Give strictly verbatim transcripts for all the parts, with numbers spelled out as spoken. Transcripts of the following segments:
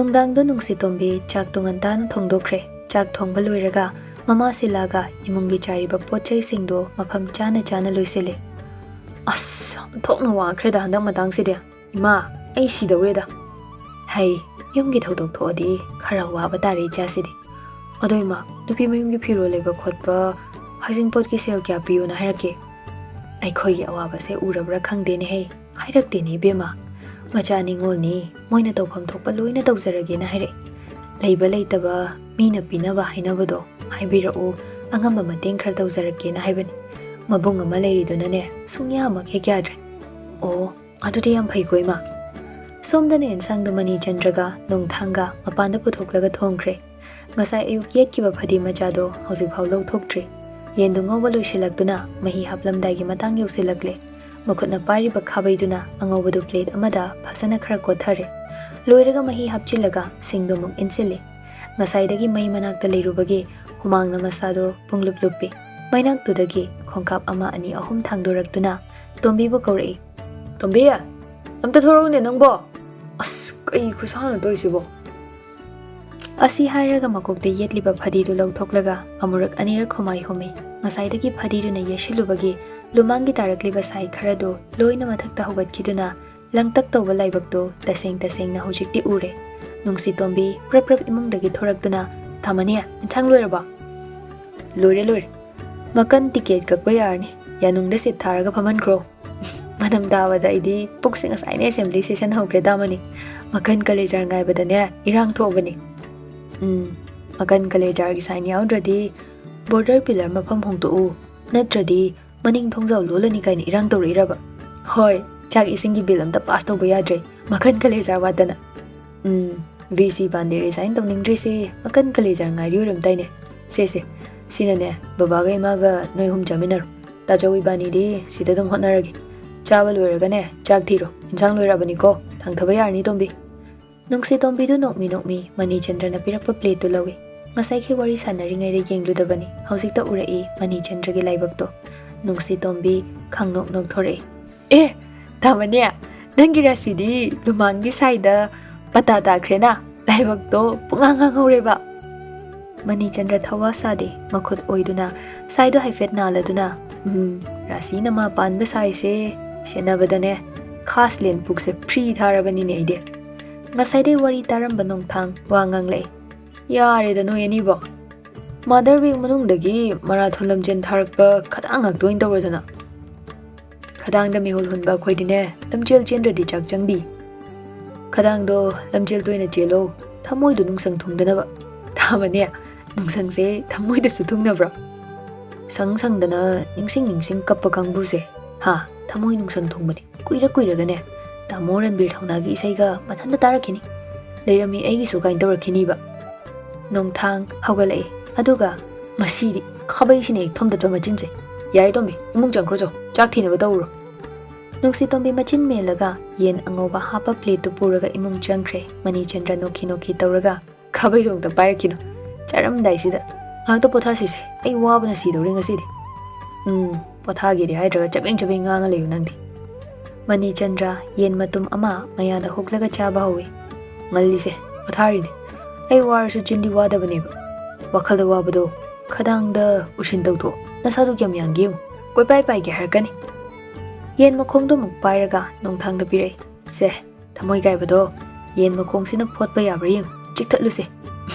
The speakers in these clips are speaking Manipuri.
ꯅꯨꯡꯗꯥꯡꯗꯣ ꯅꯨꯡꯁꯤꯇꯣꯝꯕꯤ ꯆꯥꯛꯇꯣ ꯉꯟꯇꯥꯅ ꯊꯣꯡꯗꯣꯛꯈ꯭ꯔꯦ꯫ ꯆꯥꯛ ꯊꯣꯡꯕ ꯂꯣꯏꯔꯒ ꯃꯃꯥ ꯁꯤꯂꯥꯒ ꯏꯃꯨꯡꯒꯤ ꯆꯥꯏꯔꯤꯕ ꯄꯣꯠ ꯆꯩꯁꯤꯡꯗꯣ ꯃꯐꯝ ꯆꯥꯅ ꯆꯥꯅ ꯂꯣꯏꯁꯤꯜꯂꯤ꯫ "ꯑꯁ, ꯑꯣꯟꯊꯣꯛꯅ ꯋꯥꯈ꯭ꯔꯦꯗ ꯍꯟꯗꯛ ꯃꯇꯥꯡꯁꯤꯗꯤ꯫ ꯏꯃꯥ, ꯑꯩ ꯁꯤꯗꯧꯔꯦꯗ꯫ ꯍꯩ, ꯌꯨꯝꯒꯤ ꯊꯧꯗꯣꯛ ꯊꯣꯛꯑꯗꯤ ꯈꯔ ꯋꯥꯕ ꯇꯥꯔꯦ ꯏꯆꯥꯁꯤꯗꯤ꯫ ꯑꯗꯣ ꯏꯃꯥ, ꯅꯨꯄꯤ ꯃꯌꯨꯝꯒꯤ ꯐꯤꯔꯣꯜ ꯂꯩꯕ ꯈꯣꯠꯄ, ꯍꯩꯖꯤꯡꯄꯣꯠꯀꯤ ꯁꯦꯜ ꯀꯌꯥ ꯄꯤꯌꯣꯅ ꯍꯥꯏꯔꯛꯀꯦ? ꯑꯩꯈꯣꯏꯒꯤ ꯑꯋꯥꯕꯁꯦ ꯎꯔꯕ꯭ꯔꯥ ꯈꯪꯗꯦꯅꯦꯍꯦ꯫ ꯍꯥꯏꯔꯛꯇꯦꯅꯦ ꯏꯕꯦꯝꯃ꯫ ꯃꯆꯥ ꯅꯤꯉꯣꯜꯅꯤ, ꯃꯣꯏꯅ ꯇꯧꯐꯝ ꯊꯣꯛꯄ ꯂꯣꯏꯅ ꯇꯧꯖꯔꯒꯦꯅ ꯍꯥꯏꯔꯛꯑꯦ꯫ ꯂꯩꯕ ꯂꯩꯇꯕ, ꯃꯤꯅ ꯄꯤꯅꯕ ꯍꯥꯏꯅꯕꯗꯣ ꯍꯥꯏꯕꯤꯔꯛꯎ, ꯑꯉꯝꯕ ꯃꯇꯦꯡ ꯈꯔ ꯇꯧꯖꯔꯛꯀꯦꯅ ꯍꯥꯏꯕꯅꯤ꯫ ꯃꯕꯨꯡ ꯑꯃ ꯂꯩꯔꯤꯗꯨꯅꯅꯦ, ꯁꯨꯡꯌꯥꯃꯛ ꯍꯦꯛ ꯌꯥꯗ꯭ꯔꯦ꯫ ꯑꯣ, ꯑꯗꯨꯗꯤ ꯌꯥꯝ ꯐꯩꯀꯣ ꯏꯃꯥ꯫ ꯁꯣꯝꯗꯅ ꯏꯟꯁꯥꯡꯗꯣ ꯃꯅꯤꯆꯟꯗ꯭ꯔꯒ ꯅꯣꯡꯊꯥꯡꯒ ꯃꯄꯥꯟꯗ ꯄꯨꯊꯣꯛꯂꯒ ꯊꯣꯡꯈ꯭ꯔꯦ꯫ ꯉꯁꯥꯏ ꯑꯌꯨꯛ ꯌꯦꯠꯈꯤꯕ ꯐꯗꯤ ꯃꯆꯥꯗꯣ ꯍꯧꯖꯤꯛꯐꯥꯎ ꯂꯧꯊꯣꯛꯇ꯭ꯔꯤ꯫ ꯌꯦꯟꯗꯨ ꯉꯧꯕ ꯂꯣꯏꯁꯤꯜꯂꯛꯇꯨꯅ ꯃꯍꯤ ꯍꯥꯞꯂꯝꯗꯥꯏꯒꯤ ꯃꯇꯥꯡ ꯌꯧꯁꯤꯜꯂꯛꯂꯦ꯫ ꯃꯈꯨꯠꯅ ꯄꯥꯏꯔꯤꯕ ꯈꯥꯕꯩꯗꯨꯅ ꯑꯉꯧꯕꯗꯨ ꯄ꯭ꯂꯦꯠ ꯑꯃꯗ ꯐꯖꯅ ꯈꯔ ꯀꯣꯠꯊꯔꯦ꯫ ꯂꯣꯏꯔꯒ ꯃꯍꯤ ꯍꯥꯞꯆꯤꯜꯂꯒ ꯁꯤꯡꯗꯨ ꯑꯃꯨꯛ ꯏꯟꯁꯤꯜꯂꯤ꯫ ꯉꯁꯥꯏꯗꯒꯤ ꯃꯩ ꯃꯅꯥꯛꯇ ꯂꯩꯔꯨꯕꯒꯤ ꯍꯨꯃꯥꯡꯅ ꯃꯁꯥꯗꯣ ꯄꯨꯡꯂꯨꯞ ꯂꯨꯞꯄꯤ꯫ ꯃꯩꯅꯥꯛꯇꯨꯗꯒꯤ ꯈꯣꯡꯀꯥꯞ ꯑꯃ ꯑꯅꯤ ꯑꯍꯨꯝ ꯊꯥꯡꯗꯣꯔꯛꯇꯨꯅ ꯇꯣꯝꯕꯤꯕꯨ ꯀꯧꯔꯛꯏ꯫ "ꯇꯣꯝꯕꯤ, ꯑꯝꯇ ꯊꯣꯔꯛꯎꯅꯦ ꯅꯪꯕꯣ꯫ ꯑꯁ, ꯀꯩ ꯈꯨꯁꯥꯅꯣ ꯇꯧꯔꯤꯁꯤꯕꯣ?" ꯑꯁꯤ ꯍꯥꯏꯔꯒ ꯃꯀꯣꯛꯇ ꯌꯦꯠꯂꯤꯕ ꯐꯗꯤꯗꯨ ꯂꯧꯊꯣꯛꯂꯒ ꯑꯃꯨꯔꯛ ꯑꯅꯤꯔꯛ ꯍꯨꯃꯥꯏ ꯍꯨꯝꯃꯤ꯫ ꯉꯁꯥꯏꯗꯒꯤ ꯐꯗꯤꯗꯨꯅ ꯌꯦꯠꯁꯤꯜꯂꯨꯕꯒꯤ ꯂꯨꯃꯥꯡꯒꯤ ꯇꯥꯔꯛꯂꯤꯕ ꯁꯥꯏ ꯈꯔꯗꯨ ꯂꯣꯏꯅ ꯃꯊꯛꯇ ꯍꯧꯒꯠꯈꯤꯗꯨꯅ ꯂꯪꯇꯛ ꯇꯧꯕ ꯂꯥꯏꯕꯛꯇꯨ ꯇꯁꯦꯡ ꯇꯁꯦꯡꯅ ꯍꯧꯖꯤꯛꯇꯤ ꯎꯔꯦ꯫ ꯅꯨꯡꯁꯤꯇꯣꯝꯕꯤ ꯄ꯭ꯔꯞ ꯄ꯭ꯔꯞ ꯏꯃꯨꯡꯗꯒꯤ ꯊꯣꯔꯛꯇꯨꯅ, "ꯊꯥꯃꯅꯤ, ꯏꯟꯁꯥꯡ ꯂꯣꯏꯔꯕꯣ?" "ꯂꯣꯏꯔꯦ, ꯂꯣꯏꯔꯦ꯫ ꯃꯀꯟ ꯇꯤꯀꯦꯠ ꯀꯛꯄ ꯌꯥꯔꯅꯤ꯫ ꯌꯥꯅꯨꯡꯗ ꯁꯤꯠ ꯊꯥꯔꯒ ꯐꯝꯍꯟꯈ꯭ꯔꯣ꯫ ꯃꯅꯝ ꯇꯥꯕꯗ ꯑꯩꯗꯤ ꯄꯨꯛꯁꯦ ꯉꯁꯥꯏꯅ ꯑꯦꯁꯦꯝꯕ꯭ꯂꯤ ꯁꯦꯁꯟ ꯍꯧꯈ꯭ꯔꯦ ꯇꯥꯃꯅꯤ꯫ ꯃꯀꯟ ꯀꯂꯦꯖꯥꯔ ꯉꯥꯏꯕꯗꯅꯦ ꯏꯔꯥꯡ ꯊꯣꯛꯑꯕꯅꯤ꯫ ꯎꯝ, ꯃꯀꯟ ꯀꯂꯦꯖꯥꯔꯒꯤ ꯁꯥꯏꯟ ꯌꯥꯎꯗ꯭ꯔꯗꯤ ꯕꯣꯔꯗꯔ ꯄꯤꯂꯔ ꯃꯐꯝ ꯍꯣꯡꯗꯣꯛꯎ, ꯅꯠꯇ꯭ꯔꯗꯤ ꯃꯅꯤꯡ ꯊꯣꯡꯖꯥꯎ ꯂꯣꯜꯂꯅꯤ ꯀꯥꯏꯅ ꯏꯔꯥꯡ ꯇꯧꯔꯛꯏꯔꯕ? ꯍꯣꯏ, ꯆꯥꯛ ꯏꯁꯤꯡꯒꯤ ꯕꯤꯜ ꯑꯝꯇ ꯄꯥꯁ ꯇꯧꯕ ꯌꯥꯗ꯭ꯔꯦ, ꯃꯀꯟ ꯀꯂꯦꯖꯥꯔ ꯋꯥꯠꯇꯅ꯫ ꯎꯝ, ꯚꯤ ꯁꯤ ꯄꯥꯟꯗꯦ ꯔꯤꯖꯥꯏꯟ ꯇꯧꯅꯤꯡꯗ꯭ꯔꯤꯁꯦ ꯃꯀꯟ ꯀꯂꯦꯖꯥꯔ ꯉꯥꯏꯔꯤ ꯑꯣꯏꯔꯝꯗꯥꯏꯅꯦ꯫ ꯁꯦ, ꯁꯦ, ꯁꯤꯅꯅꯦ ꯕꯕꯥꯒ ꯏꯃꯥꯒ ꯅꯣꯏ ꯑꯍꯨꯝ ꯆꯥꯃꯤꯟꯅꯔꯣ꯫ ꯇꯥꯆꯧ ꯏꯕꯥꯅꯤꯗꯤ ꯁꯤꯗ ꯑꯗꯨꯝ ꯍꯣꯠꯅꯔꯒꯦ꯫ ꯆꯥꯕ ꯂꯣꯏꯔꯒꯅꯦ ꯆꯥꯛ ꯊꯤꯔꯣ꯫ ꯏꯟꯁꯥꯡ ꯂꯣꯏꯔꯛꯑꯕꯅꯤꯀꯣ, ꯊꯥꯡꯊꯕ ꯌꯥꯔꯅꯤ ꯇꯣꯝꯕꯤ꯫ ꯅꯨꯡꯁꯤꯇꯣꯝꯕꯤꯗꯨ ꯅꯣꯛꯃꯤ ꯅꯣꯛꯃꯤ ꯃꯅꯤꯆꯟꯗ꯭ꯔꯅ ꯄꯤꯔꯛꯄ ꯄ꯭ꯂꯦꯠꯇꯨ ꯂꯧꯏ꯫ ꯉꯁꯥꯏꯈꯩ ꯋꯥꯔꯤ ꯁꯥꯟꯅꯔꯤꯉꯩꯗ ꯌꯦꯡꯂꯨꯗꯕꯅꯤ, ꯍꯧꯖꯤꯛꯇ ꯎꯔꯛꯏ ꯃꯅꯤꯆꯟꯗ꯭ꯔꯒꯤ ꯂꯥꯏꯕꯛꯇꯣ꯫ ꯅꯨꯡꯁꯤꯇꯣꯝꯕꯤ ꯈꯪꯅꯣꯛ ꯅꯣꯛꯊꯣꯔꯛꯏ꯫ "ꯑꯦ, ꯇꯥꯃꯅꯤ, ꯅꯪꯒꯤ ꯔꯥꯁꯤꯗꯤ ꯂꯨꯃꯥꯡꯒꯤ ꯁꯥꯏꯗ ꯄꯇꯥ ꯇꯥꯈ꯭ꯔꯦꯅ꯫ ꯂꯥꯏꯕꯛꯇꯣ ꯄꯨꯡꯉꯥꯡ ꯉꯥꯡꯍꯧꯔꯦꯕ꯫ ꯃꯅꯤꯆꯟꯗ꯭ꯔ ꯊꯋꯥ ꯁꯥꯗꯦ, ꯃꯈꯨꯠ ꯑꯣꯏꯗꯨꯅ ꯁꯥꯏꯗꯣ ꯍꯥꯏꯐꯦꯠ ꯅꯥꯜꯂꯗꯨꯅ, "ꯎꯝ, ꯔꯥꯁꯤꯅ ꯃꯥ ꯄꯥꯟꯕ ꯁꯥꯏꯁꯦ ꯁꯦꯟꯅꯕꯗꯅꯦ ꯈꯥꯁ ꯂꯦꯟ ꯄꯨꯛꯁꯦ ꯐ꯭ꯔꯤ ꯊꯥꯔꯕꯅꯤꯅꯦ ꯑꯩꯗꯤ"꯫ ꯉꯁꯥꯏꯗꯩ ꯋꯥꯔꯤ ꯇꯥꯔꯝꯕ ꯅꯣꯡꯊꯥꯡ ꯋꯥ ꯉꯥꯡꯂꯛꯑꯦ꯫ "ꯌꯥꯔꯦꯗ ꯅꯣꯏ ꯑꯅꯤꯕꯣ꯫ ꯃꯥꯗꯔ ꯕꯦꯒ ꯃꯅꯨꯡꯗꯒꯤ ꯃꯔꯥꯊꯣꯟ ꯂꯝꯖꯦꯟ ꯊꯥꯔꯛꯄ ꯈꯗꯥꯡ ꯉꯥꯛꯇ ꯑꯣꯏꯅ ꯇꯧꯔꯗꯅ꯫ ꯈꯗꯥꯡꯗ ꯃꯤꯍꯨꯜ ꯍꯨꯟꯕ ꯑꯩꯈꯣꯏꯗꯤꯅꯦ, ꯂꯝꯖꯦꯜ ꯆꯦꯟꯗ꯭ꯔꯗꯤ ꯆꯥꯛ ꯆꯪꯗꯤ꯫ ꯈꯗꯥꯡꯗꯣ ꯂꯝꯖꯦꯜ ꯇꯣꯏꯅ ꯆꯦꯜꯂꯣ, ꯊꯃꯣꯏꯗꯣ ꯅꯨꯡꯁꯪ ꯊꯨꯡꯗꯅꯕ"꯫ ꯇꯥꯕꯅꯦ, ꯅꯨꯡꯁꯪꯁꯦ ꯊꯃꯣꯏꯗꯁꯨ ꯊꯨꯡꯅꯕ꯭ꯔꯣ? ꯁꯪ ꯁꯪꯗꯅ ꯅꯤꯡꯁꯤꯡ ꯅꯤꯡꯁꯤꯡ ꯀꯞꯄ ꯀꯥꯡꯕꯨꯁꯦ, ꯍꯥ, ꯊꯃꯣꯏ ꯅꯨꯡꯁꯪ ꯊꯨꯡꯕꯅꯤ꯫ ꯀꯨꯏꯔ ꯀꯨꯏꯔꯒꯅꯦ, ꯇꯥꯃꯣ ꯔꯟꯕꯤꯔ ꯊꯧꯅꯥꯒꯤ ꯏꯁꯩꯒ ꯃꯊꯟꯇ ꯇꯥꯔꯛꯈꯤꯅꯤ꯫ "ꯂꯩꯔꯝꯃꯤ ꯑꯩꯒꯤꯁꯨ" ꯀꯥꯏꯅ ꯇꯧꯔꯛꯈꯤꯅꯤꯕ꯫ ꯅꯣꯡꯊꯥꯡ ꯍꯧꯒꯠꯂꯛꯑꯦ, ꯑꯗꯨꯒ ꯃꯁꯤꯗꯤ ꯈꯥꯕꯩꯁꯤꯅ ꯍꯦꯛ ꯊꯣꯝꯗꯠꯄ ꯃꯆꯤꯟꯁꯦ꯫ "ꯌꯥꯔꯦ ꯇꯣꯝꯕꯤ, ꯏꯃꯨꯡ ꯆꯪꯈ꯭ꯔꯣ ꯆꯣ, ꯆꯥꯛ ꯊꯤꯅꯕ ꯇꯧꯔꯨꯔꯣ"꯫ ꯅꯨꯡꯁꯤ ꯇꯣꯝꯕꯤ ꯃꯆꯤꯟ ꯃꯦꯜꯂꯒ ꯌꯦꯟ ꯑꯉꯧꯕ ꯍꯥꯞꯄ ꯄ꯭ꯂꯦꯠꯇꯨ ꯄꯨꯔꯒ ꯏꯃꯨꯡ ꯆꯪꯈ꯭ꯔꯦ꯫ ꯃꯅꯤꯆꯟꯗ꯭ꯔ ꯅꯣꯛꯈꯤ ꯅꯣꯛꯈꯤ ꯇꯧꯔꯒ, "ꯈꯥꯕꯩꯗꯣ ꯑꯝꯇ ꯄꯥꯏꯔꯛꯈꯤꯅꯣ, ꯆꯥꯔꯝꯗꯥꯏꯁꯤꯗ꯫ ꯉꯥꯏꯍꯥꯛꯇ ꯄꯣꯊꯥꯁꯤꯁꯦ, ꯑꯩ ꯋꯥꯕꯅ ꯁꯤꯗꯧꯔꯦ ꯉꯁꯤꯗꯤ"꯫ "ꯎꯝ, ꯄꯣꯊꯥꯒꯦꯗꯤ ꯍꯥꯏꯗ꯭ꯔꯒ ꯆꯕꯦꯡ ꯆꯕꯦꯡ ꯉꯥꯡꯉ ꯂꯩꯌꯨ ꯅꯪꯗꯤ"꯫ ꯃꯅꯤꯆꯟꯗ꯭ꯔ ꯌꯦꯟ ꯃꯇꯨꯝ ꯑꯃ ꯃꯌꯥꯗ ꯍꯨꯛꯂꯒ ꯆꯥꯕ ꯍꯧꯏ꯫ "ꯉꯜꯂꯤꯁꯦ, ꯄꯣꯊꯥꯔꯤꯅꯦ꯫ ꯑꯩ ꯋꯥꯔꯁꯨ ꯆꯤꯟꯗꯤ ꯋꯥꯗꯕꯅꯦꯕ꯫ ꯋꯥꯈꯜꯗ ꯋꯥꯕꯗꯣ ꯈꯗꯥꯡꯗ ꯎꯁꯤꯟ ꯇꯧꯊꯣꯛꯑꯣ꯫ ꯅꯁꯥꯗꯨ ꯀꯌꯥꯝ ꯌꯥꯡꯒꯦ ꯌꯦꯡꯉꯨ꯫ ꯀꯣꯏꯄꯥꯏ ꯄꯥꯏꯒꯦ ꯍꯥꯏꯔꯛꯀꯅꯤ"꯫ ꯌꯦꯟ ꯃꯈꯣꯡꯗꯣ ꯑꯃꯨꯛ ꯄꯥꯏꯔꯒ ꯅꯣꯡꯊꯥꯡꯗ ꯄꯤꯔꯛꯏ꯫ "ꯁꯦ, ꯊꯃꯣꯏ ꯀꯥꯏꯕꯗꯣ ꯌꯦꯟ ꯃꯈꯣꯡꯁꯤꯅ ꯐꯣꯠꯄ ꯌꯥꯕ꯭ꯔꯥ ꯌꯦꯡꯉꯨ, ꯆꯤꯛꯊꯠꯂꯨꯁꯦ"꯫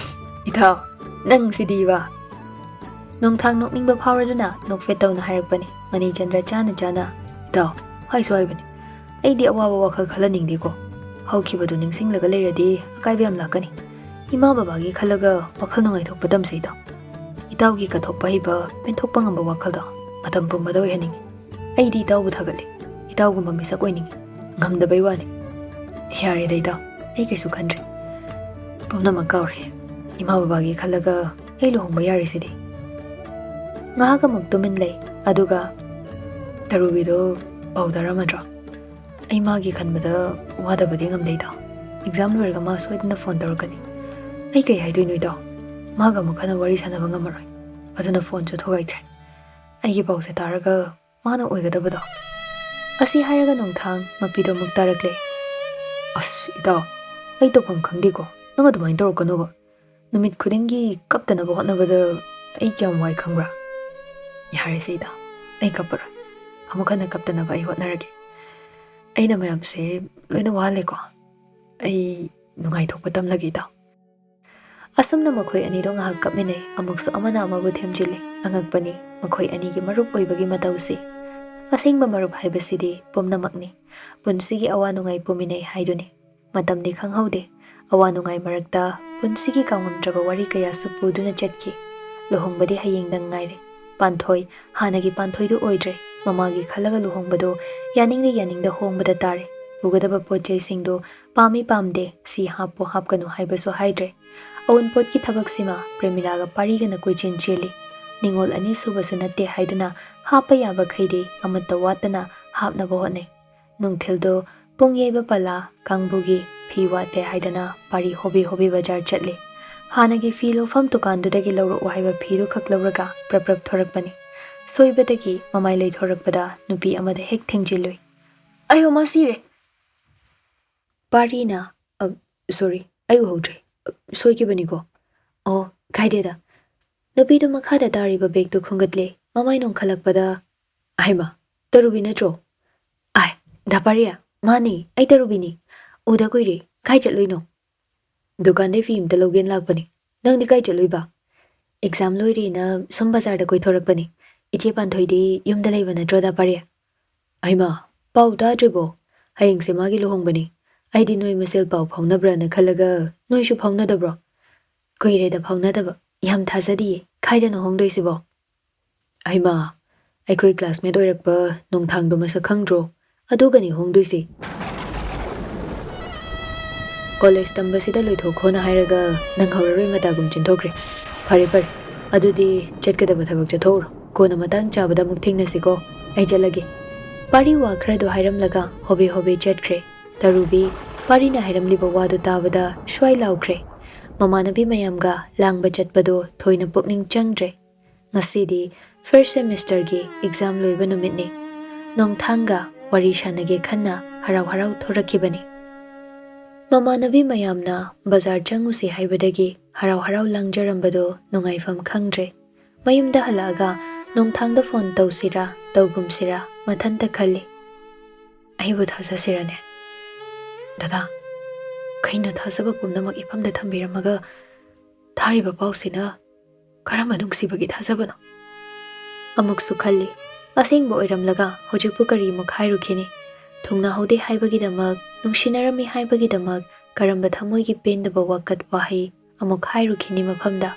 "ꯏꯊꯥꯎ, ꯅꯪ ꯁꯤꯗꯤꯕ"꯫ ꯅꯣꯡꯊꯥꯡ ꯅꯣꯛꯅꯤꯡꯕ ꯐꯥꯎꯔꯗꯨꯅ ꯅꯣꯛꯐꯦꯠ ꯇꯧꯅ ꯍꯥꯏꯔꯛꯄꯅꯤ꯫ ꯃꯅꯤꯆꯟꯗ꯭ꯔ ꯆꯥꯅ ꯆꯥꯅ, "ꯏꯊꯥꯎ, ꯍꯥꯏꯁꯨ ꯍꯥꯏꯕꯅꯤ, ꯑꯩꯗꯤ ꯑꯋꯥꯕ ꯋꯥꯈꯜ ꯈꯜꯍꯟꯅꯤꯡꯗꯦꯀꯣ꯫ ꯍꯧꯈꯤꯕꯗꯨ ꯅꯤꯡꯁꯤꯡꯂꯒ ꯂꯩꯔꯗꯤ ꯑꯀꯥꯏꯕ ꯌꯥꯝ ꯂꯥꯛꯀꯅꯤ꯫ ꯏꯃꯥ ꯕꯕꯥꯒꯤ ꯈꯜꯂꯒ ꯋꯥꯈꯜ ꯅꯨꯡꯉꯥꯏꯊꯣꯛꯄ ꯇꯝꯁꯦ ꯏꯊꯥꯎ꯫ ꯏꯇꯥꯎꯒꯤ ꯀꯠꯊꯣꯛꯄ ꯍꯩꯕ, ꯄꯦꯟꯊꯣꯛꯄ ꯉꯝꯕ ꯋꯥꯈꯜꯗꯣ ꯃꯇꯝ ꯄꯨꯝꯕꯗ ꯑꯣꯏꯍꯟꯅꯤꯡꯉꯤ꯫ ꯑꯩꯗꯤ ꯏꯇꯥꯎꯕꯨ ꯊꯥꯒꯠꯂꯤ꯫ ꯏꯇꯥꯎꯒꯨꯝꯕ ꯃꯤꯁꯛ ꯑꯣꯏꯅꯤꯡꯉꯤ꯫ ꯉꯝꯗꯕꯩ ꯋꯥꯅꯤ"꯫ "ꯌꯥꯔꯦꯗ ꯏꯇꯥꯎ, ꯑꯩ ꯀꯩꯁꯨ ꯈꯟꯗ꯭ꯔꯦ꯫ ꯄꯨꯝꯅꯃꯛ ꯀꯥꯎꯔꯦ꯫ ꯏꯃꯥ ꯕꯕꯥꯒꯤ ꯈꯜꯂꯒ ꯑꯩ ꯂꯨꯍꯣꯡꯕ ꯌꯥꯔꯤꯁꯤꯗꯤ"꯫ ꯉꯥꯏꯍꯥꯛ ꯑꯃꯨꯛ ꯇꯨꯃꯤꯟ ꯂꯩ, ꯑꯗꯨꯒ, "ꯇꯔꯨꯕꯤꯗꯣ ꯄꯥꯎ ꯇꯥꯔꯝꯃꯗ꯭ꯔꯣ?" "ꯑꯩ ꯃꯥꯒꯤ ꯈꯟꯕꯗ ꯋꯥꯗꯕꯗꯤ ꯉꯝꯗꯦ ꯏꯇꯥꯎ꯫ ꯑꯦꯛꯖꯥꯝ ꯂꯣꯏꯔꯒ ꯃꯥ ꯁꯣꯏꯗꯅ ꯐꯣꯟ ꯇꯧꯔꯛꯀꯅꯤ꯫ ꯑꯩ ꯀꯩ ꯍꯥꯏꯗꯣꯏꯅꯣ ꯏꯇꯥꯎ? ꯃꯥꯒ ꯑꯃꯨꯛ ꯍꯟꯅ ꯋꯥꯔꯤ ꯁꯥꯟꯅꯕ ꯉꯝꯃꯔꯣꯏ꯫ ꯑꯗꯨꯅ ꯐꯣꯟꯁꯨ ꯊꯨꯒꯥꯏꯈ꯭ꯔꯦ꯫ ꯑꯩꯒꯤ ꯄꯥꯎꯁꯦ ꯇꯥꯔꯒ ꯃꯥꯅ ꯑꯣꯏꯒꯗꯕꯗꯣ"꯫ ꯑꯁꯤ ꯍꯥꯏꯔꯒ ꯅꯣꯡꯊꯥꯡ ꯃꯄꯤꯗꯣ ꯑꯃꯨꯛ ꯇꯥꯔꯛꯂꯦ꯫ "ꯑꯁ ꯏꯇꯥꯎ, ꯑꯩ ꯇꯧꯐꯝ ꯈꯪꯗꯦꯀꯣ꯫ ꯅꯪ ꯑꯗꯨꯃꯥꯏꯅ ꯇꯧꯔꯛꯀꯅꯣꯕ꯫ ꯅꯨꯃꯤꯠ ꯈꯨꯗꯤꯡꯒꯤ ꯀꯞꯇꯅꯕ ꯍꯣꯠꯅꯕꯗ ꯑꯩ ꯀꯌꯥꯝ ꯋꯥꯏ ꯈꯪꯕ꯭ꯔꯥ? ꯌꯥꯔꯦꯁꯦ ꯏꯇꯥ, ꯑꯩ ꯀꯞꯄꯔꯣꯏ꯫ ꯑꯃꯨꯛ ꯍꯟꯅ ꯀꯞꯇꯅꯕ ꯑꯩ ꯍꯣꯠꯅꯔꯒꯦ꯫ ꯑꯩꯅ ꯃꯌꯥꯝꯁꯦ ꯂꯣꯏꯅ ꯋꯥꯍꯜꯂꯦꯀꯣ꯫ ꯑꯩ ꯅꯨꯡꯉꯥꯏꯊꯣꯛꯄ ꯇꯝꯂꯒꯦ ꯏꯇꯥ꯫ ꯑꯁꯨꯝꯅ ꯃꯈꯣꯏ ꯑꯅꯤꯗꯣ ꯉꯥꯏꯍꯥꯛ ꯀꯞꯃꯤꯟꯅꯩ꯫ ꯑꯃꯨꯛꯁꯨ ꯑꯃꯅ ꯑꯃꯕꯨ ꯊꯦꯝꯖꯤꯜꯂꯤ꯫ ꯑꯉꯛꯄꯅꯤ ꯃꯈꯣꯏ ꯑꯅꯤꯒꯤ ꯃꯔꯨꯞ ꯑꯣꯏꯕꯒꯤ ꯃꯇꯧꯁꯤ꯫ ꯑꯁꯦꯡꯕ ꯃꯔꯨꯞ ꯍꯥꯏꯕꯁꯤꯗꯤ ꯄꯨꯝꯅꯃꯛꯅꯤ꯫ ꯄꯨꯟꯁꯤꯒꯤ ꯑꯋꯥ ꯅꯨꯡꯉꯥꯏ ꯄꯨꯃꯤꯟꯅꯩ ꯍꯥꯏꯗꯨꯅꯤ꯫ ꯃꯇꯝꯗꯤ ꯈꯪꯍꯧꯗꯦ꯫ ꯑꯋꯥ ꯅꯨꯡꯉꯥꯏ ꯃꯔꯛꯇ ꯄꯨꯟꯁꯤꯒꯤ ꯀꯥꯎꯉꯝꯗ꯭ꯔꯕ ꯋꯥꯔꯤ ꯀꯌꯥꯁꯨ ꯄꯨꯗꯨꯅ ꯆꯠꯈꯤ꯫ ꯂꯨꯍꯣꯡꯕꯗꯤ ꯍꯌꯦꯡꯗꯪ ꯉꯥꯏꯔꯦ꯫ ꯄꯥꯟꯊꯣꯏ ꯍꯥꯟꯅꯒꯤ ꯄꯥꯟꯊꯣꯏꯗꯨ ꯑꯣꯏꯗ꯭ꯔꯦ꯫ ꯃꯃꯥꯒꯤ ꯈꯜꯂꯒ ꯂꯨꯍꯣꯡꯕꯗꯨ ꯌꯥꯅꯤꯡꯗ ꯌꯥꯅꯤꯡꯗ ꯍꯣꯡꯕꯗ ꯇꯥꯔꯦ꯫ ꯄꯨꯒꯗꯕ ꯄꯣꯠ ꯆꯩꯁꯤꯡꯗꯨ ꯄꯥꯝꯃꯤ ꯄꯥꯝꯗꯦ, ꯁꯤ ꯍꯥꯞꯄꯨ ꯍꯥꯞꯀꯅꯨ ꯍꯥꯏꯕꯁꯨ ꯍꯥꯏꯗ꯭ꯔꯦ꯫ ꯑꯋꯨꯟꯄꯣꯠꯀꯤ ꯊꯕꯛꯁꯤꯃ ꯄ꯭ꯔꯦꯃꯤꯂꯥꯒ ꯄꯥꯔꯤꯒꯅ ꯀꯣꯏꯆꯦꯟ ꯆꯦꯜꯂꯤ꯫ ꯅꯤꯉꯣꯜ ꯑꯅꯤꯁꯨꯕꯁꯨ ꯅꯠꯇꯦ ꯍꯥꯏꯗꯨꯅ ꯍꯥꯞꯄ ꯌꯥꯕꯈꯩꯗꯤ ꯑꯃꯠꯇ ꯋꯥꯠꯇꯅ ꯍꯥꯞꯅꯕ ꯍꯣꯠꯅꯩ꯫ ꯅꯨꯡꯊꯤꯜꯗꯣ ꯄꯨꯡ ꯌꯩꯕ ꯄꯂꯥ ꯀꯥꯡꯕꯨꯒꯤ ꯐꯤ ꯋꯥꯠꯇꯦ ꯍꯥꯏꯗꯅ ꯄꯥꯔꯤ ꯍꯣꯕꯦ ꯍꯣꯕꯦ ꯕꯖꯥꯔ ꯆꯠꯂꯤ꯫ ꯍꯥꯟꯅꯒꯤ ꯐꯤ ꯂꯧꯐꯝ ꯗꯨꯀꯥꯟꯗꯨꯗꯒꯤ ꯂꯧꯔꯛꯎ ꯍꯥꯏꯕ ꯐꯤꯗꯨ ꯈꯛ ꯂꯧꯔꯒ ꯄ꯭ꯔꯞ ꯄ꯭ꯔꯞ ꯊꯣꯔꯛꯄꯅꯤ꯫ ꯁꯣꯏꯕꯗꯒꯤ ꯃꯃꯥꯏ ꯂꯩꯊꯣꯔꯛꯄꯗ ꯅꯨꯄꯤ ꯑꯃꯗ ꯍꯦꯛ ꯊꯦꯡꯖꯤꯜꯂꯨꯏ꯫ "ꯑꯌꯣ, ꯃꯥ ꯁꯤꯔꯦ!" ꯄꯥꯔꯤꯅ, "ꯑ, ꯁꯣꯔꯤ, ꯑꯩ ꯎꯍꯧꯗ꯭ꯔꯦ꯫ ꯑ, ꯁꯣꯏꯈꯤꯕꯅꯤꯀꯣ꯫ ꯑꯣ, ꯀꯥꯏꯗꯦꯗ꯫" ꯅꯨꯄꯤꯗꯨ ꯃꯈꯥꯗ ꯇꯥꯔꯤꯕ ꯕꯦꯒꯇꯨ ꯈꯨꯝꯒꯠꯂꯦ꯫ ꯃꯃꯥꯏ ꯅꯣꯡꯈꯠꯂꯛꯄꯗ, "ꯍꯩꯃꯥ, ꯇꯔꯨꯕꯤ ꯅꯠꯇ꯭ꯔꯣ?" "ꯑꯥꯏ, ꯗꯥ ꯄꯥꯔꯤ, ꯃꯥꯅꯤ, ꯑꯩ ꯇꯔꯨꯕꯤꯅꯤ꯫ ꯎꯗ ꯀꯨꯏꯔꯦ꯫ ꯀꯥꯏ ꯆꯠꯂꯨꯏꯅꯣ?" "ꯗꯨꯀꯥꯟꯗꯩ ꯐꯤ ꯑꯝꯇ ꯂꯧꯒꯦꯅ ꯂꯥꯛꯄꯅꯤ꯫ ꯅꯪꯗꯤ ꯀꯥꯏ ꯆꯠꯂꯨꯏꯕ?" "ꯑꯦꯛꯖꯥꯝ ꯂꯣꯏꯔꯦꯅ ꯁꯨꯝ ꯕꯖꯥꯔꯗ ꯀꯣꯏꯊꯣꯔꯛꯄꯅꯤ꯫ ꯏꯆꯦ ꯄꯥꯟꯊꯣꯏꯗꯤ ꯌꯨꯝꯗ ꯂꯩꯕ ꯅꯠꯇ꯭ꯔꯣ, ꯗꯥ ꯄꯥꯔꯤ?" "ꯍꯩꯃꯥ, ꯄꯥꯎ ꯇꯥꯗ꯭ꯔꯤꯕꯣ? ꯍꯌꯦꯡꯁꯦ ꯃꯥꯒꯤ ꯂꯨꯍꯣꯡꯕꯅꯤ꯫ ꯑꯩꯗꯤ ꯅꯣꯏ ꯃꯁꯦꯜ ꯄꯥꯎ ꯐꯥꯎꯅꯕ꯭ꯔꯥꯅ ꯈꯜꯂꯒ ꯅꯣꯏꯁꯨ ꯐꯥꯎꯅꯗꯕ꯭ꯔꯣ?" "ꯀꯨꯏꯔꯦꯗ ꯐꯥꯎꯅꯗꯕ꯫ ꯌꯥꯝ ꯊꯥꯖꯗꯤꯌꯦ꯫ ꯀꯥꯏꯗꯅꯣ ꯍꯣꯡꯗꯣꯏꯁꯤꯕꯣ?" "ꯍꯩꯃꯥ, ꯑꯩꯈꯣꯏ ꯀ꯭ꯂꯥꯁꯃꯦꯠ ꯑꯣꯏꯔꯛꯄ ꯅꯣꯡꯊꯥꯡꯗꯣ ꯃꯁꯛ ꯈꯪꯗ꯭ꯔꯣ? ꯑꯗꯨꯒꯅꯤ ꯍꯣꯡꯗꯣꯏꯁꯦ꯫ ꯀꯣꯂꯦꯖ ꯇꯝꯕꯁꯤꯗ ꯂꯣꯏꯊꯣꯛꯈꯣꯅ ꯍꯥꯏꯔꯒ ꯅꯪꯍꯧꯔꯔꯣꯏ ꯃꯇꯥꯒꯨꯝ ꯆꯦꯟꯊꯣꯛꯈ꯭ꯔꯦ꯫ ꯐꯔꯦ, ꯐꯔꯦ꯫ ꯑꯗꯨꯗꯤ ꯆꯠꯀꯗꯕ ꯊꯕꯛ ꯆꯠꯊꯣꯛꯎꯔꯣ꯫ ꯀꯣꯟꯅ ꯃꯇꯥꯡ ꯆꯥꯕꯗ ꯑꯃꯨꯛ ꯊꯦꯡꯅꯁꯤꯀꯣ꯫ ꯑꯩ ꯆꯠꯂꯒꯦ꯫" ꯄꯥꯔꯤ ꯋꯥ ꯈꯔꯗꯣ ꯍꯥꯏꯔꯝꯂꯒ ꯍꯣꯕꯦ ꯍꯣꯕꯦ ꯆꯠꯈ꯭ꯔꯦ꯫ ꯇꯔꯨꯕꯤ, ꯄꯥꯔꯤꯅ ꯍꯥꯏꯔꯝꯂꯤꯕ ꯋꯥꯗꯨ ꯇꯥꯕꯗ ꯁ꯭ꯋꯥꯏ ꯂꯥꯎꯈ꯭ꯔꯦ꯫ ꯃꯃꯥꯟꯅꯕꯤ ꯃꯌꯥꯝꯒ ꯂꯥꯡꯕ ꯆꯠꯄꯗꯣ ꯊꯣꯏꯅ ꯄꯨꯛꯅꯤꯡ ꯆꯪꯗ꯭ꯔꯦ꯫ ꯉꯁꯤꯗꯤ ꯐꯥꯔꯁ ꯁꯦꯃꯤꯁꯇꯔꯒꯤ ꯑꯦꯛꯖꯥꯝ ꯂꯣꯏꯕ ꯅꯨꯃꯤꯠꯅꯤ꯫ ꯅꯣꯡꯊꯥꯡꯒ ꯋꯥꯔꯤ ꯁꯥꯟꯅꯒꯦ ꯈꯟꯅ ꯍꯔꯥꯎ ꯍꯔꯥꯎ ꯊꯣꯔꯛꯈꯤꯕꯅꯤ꯫ ꯃꯃꯥꯟꯅꯕꯤ ꯃꯌꯥꯝꯅ ꯕꯖꯥꯔ ꯆꯪꯉꯨꯁꯤ ꯍꯥꯏꯕꯗꯒꯤ ꯍꯔꯥꯎ ꯍꯔꯥꯎ ꯂꯥꯡꯖꯔꯝꯕꯗꯣ ꯅꯨꯡꯉꯥꯏꯐꯝ ꯈꯪꯗ꯭ꯔꯦ꯫ ꯃꯌꯨꯝꯗ ꯍꯜꯂꯛꯑꯒ ꯅꯣꯡꯊꯥꯡꯗ ꯐꯣꯟ ꯇꯧꯁꯤꯔꯥ ꯇꯧꯒꯨꯝꯁꯤꯔꯥ ꯃꯊꯟꯇ ꯈꯜꯂꯤ꯫ ꯑꯩꯕꯨ ꯊꯥꯖꯁꯤꯔꯅꯦ? ꯗꯗꯥ, ꯀꯩꯅꯣ ꯊꯥꯖꯕ ꯄꯨꯝꯅꯃꯛ ꯏꯐꯝꯗ ꯊꯝꯕꯤꯔꯝꯃꯒ ꯊꯥꯔꯤꯕ ꯄꯥꯎꯁꯤꯅ ꯀꯔꯝꯕ ꯅꯨꯡꯁꯤꯕꯒꯤ ꯊꯥꯖꯕꯅꯣ? ꯑꯃꯨꯛꯁꯨ ꯈꯜꯂꯤ, ꯑꯁꯦꯡꯕ ꯑꯣꯏꯔꯝꯂꯒ ꯍꯧꯖꯤꯛꯄꯨ ꯀꯔꯤꯃꯨꯛ ꯍꯥꯏꯔꯨꯈꯤꯅꯤ? ꯊꯨꯡꯅꯍꯧꯗꯦ ꯍꯥꯏꯕꯒꯤꯗꯃꯛ, ꯅꯨꯡꯁꯤꯅꯔꯝꯃꯤ ꯍꯥꯏꯕꯒꯤꯗꯃꯛ ꯀꯔꯝꯕ ꯊꯃꯣꯏꯒꯤ ꯄꯦꯟꯗꯕ ꯋꯥꯀꯠ ꯋꯥꯍꯩ ꯑꯃꯨꯛ ꯍꯥꯏꯔꯨꯈꯤꯅꯤ ꯃꯐꯝꯗ?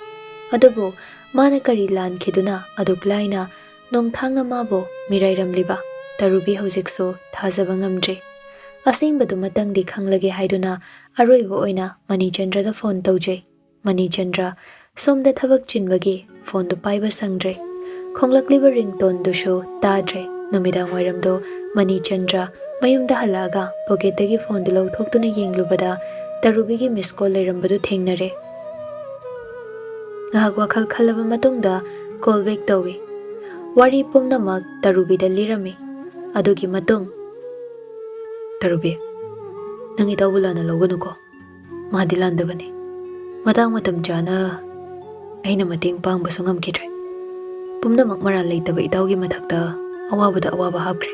ꯑꯗꯨꯕꯨ ꯃꯥꯅ ꯀꯔꯤ ꯂꯥꯟꯈꯤꯗꯨꯅ ꯑꯗꯨꯛ ꯂꯥꯏꯅ ꯅꯣꯡꯊꯥꯡꯅ ꯃꯥꯕꯨ ꯃꯤꯔꯥꯏꯔꯝꯂꯤꯕ? ꯇꯔꯨꯕꯤ ꯍꯧꯖꯤꯛꯁꯨ ꯊꯥꯖꯕ ꯉꯝꯗ꯭ꯔꯤ꯫ ꯑꯁꯦꯡꯕꯗꯨꯃꯇꯪꯗꯤ ꯈꯪꯂꯒꯦ ꯍꯥꯏꯗꯨꯅ ꯑꯔꯣꯏꯕ ꯑꯣꯏꯅ ꯃꯅꯤꯆꯟꯗ꯭ꯔꯗ ꯐꯣꯟ ꯇꯧꯖꯩ꯫ ꯃꯅꯤꯆꯟꯗ꯭ꯔ, ꯁꯣꯝꯗ ꯊꯕꯛ ꯆꯤꯟꯕꯒꯤ ꯐꯣꯟꯗꯨ ꯄꯥꯏꯕ ꯁꯪꯗ꯭ꯔꯦ꯫ ꯈꯣꯡꯂꯛꯂꯤꯕ ꯔꯤꯡꯇꯣꯟꯗꯨꯁꯨ ꯇꯥꯗ꯭ꯔꯦ꯫ ꯅꯨꯃꯤꯗꯥꯡ ꯋꯥꯏꯔꯝꯗꯣ ꯃꯅꯤꯆꯟꯗ꯭ꯔ ꯃꯌꯨꯝꯗ ꯍꯜꯂꯛꯑꯒ ꯄꯣꯀꯦꯠꯇꯒꯤ ꯐꯣꯟꯗꯨ ꯂꯧꯊꯣꯛꯇꯨꯅ ꯌꯦꯡꯂꯨꯕꯗ ꯇꯔꯨꯕꯤꯒꯤ ꯃꯤꯁ ꯀꯣꯜ ꯂꯩꯔꯝꯕꯗꯨ ꯊꯦꯡꯅꯔꯦ꯫ ꯉꯥꯏꯍꯥꯛ ꯋꯥꯈꯜ ꯈꯜꯂꯕ ꯃꯇꯨꯡꯗ ꯀꯣꯜ ꯕꯦꯛ ꯇꯧꯏ꯫ ꯋꯥꯔꯤ ꯄꯨꯝꯅꯃꯛ ꯇꯔꯨꯕꯤꯗ ꯂꯤꯔꯝꯃꯤ꯫ ꯑꯗꯨꯒꯤ ꯃꯇꯨꯡ, "ꯇꯔꯨꯕꯤ, ꯅꯪ ꯏꯇꯥꯎꯕꯨ ꯂꯥꯟꯅ ꯂꯧꯒꯅꯨꯀꯣ꯫ ꯃꯥꯗꯤ ꯂꯥꯟꯗꯕꯅꯤ꯫ ꯃꯇꯥꯡ ꯃꯇꯝ ꯆꯥꯅ ꯑꯩꯅ ꯃꯇꯦꯡ ꯄꯥꯡꯕꯁꯨ ꯉꯝꯈꯤꯗ꯭ꯔꯦ꯫ ꯄꯨꯝꯅꯃꯛ ꯃꯔꯥꯜ ꯂꯩꯇꯕ ꯏꯇꯥꯎꯒꯤ ꯃꯊꯛꯇ ꯑꯋꯥꯕꯗ ꯑꯋꯥꯕ ꯍꯥꯞꯈ꯭ꯔꯦ꯫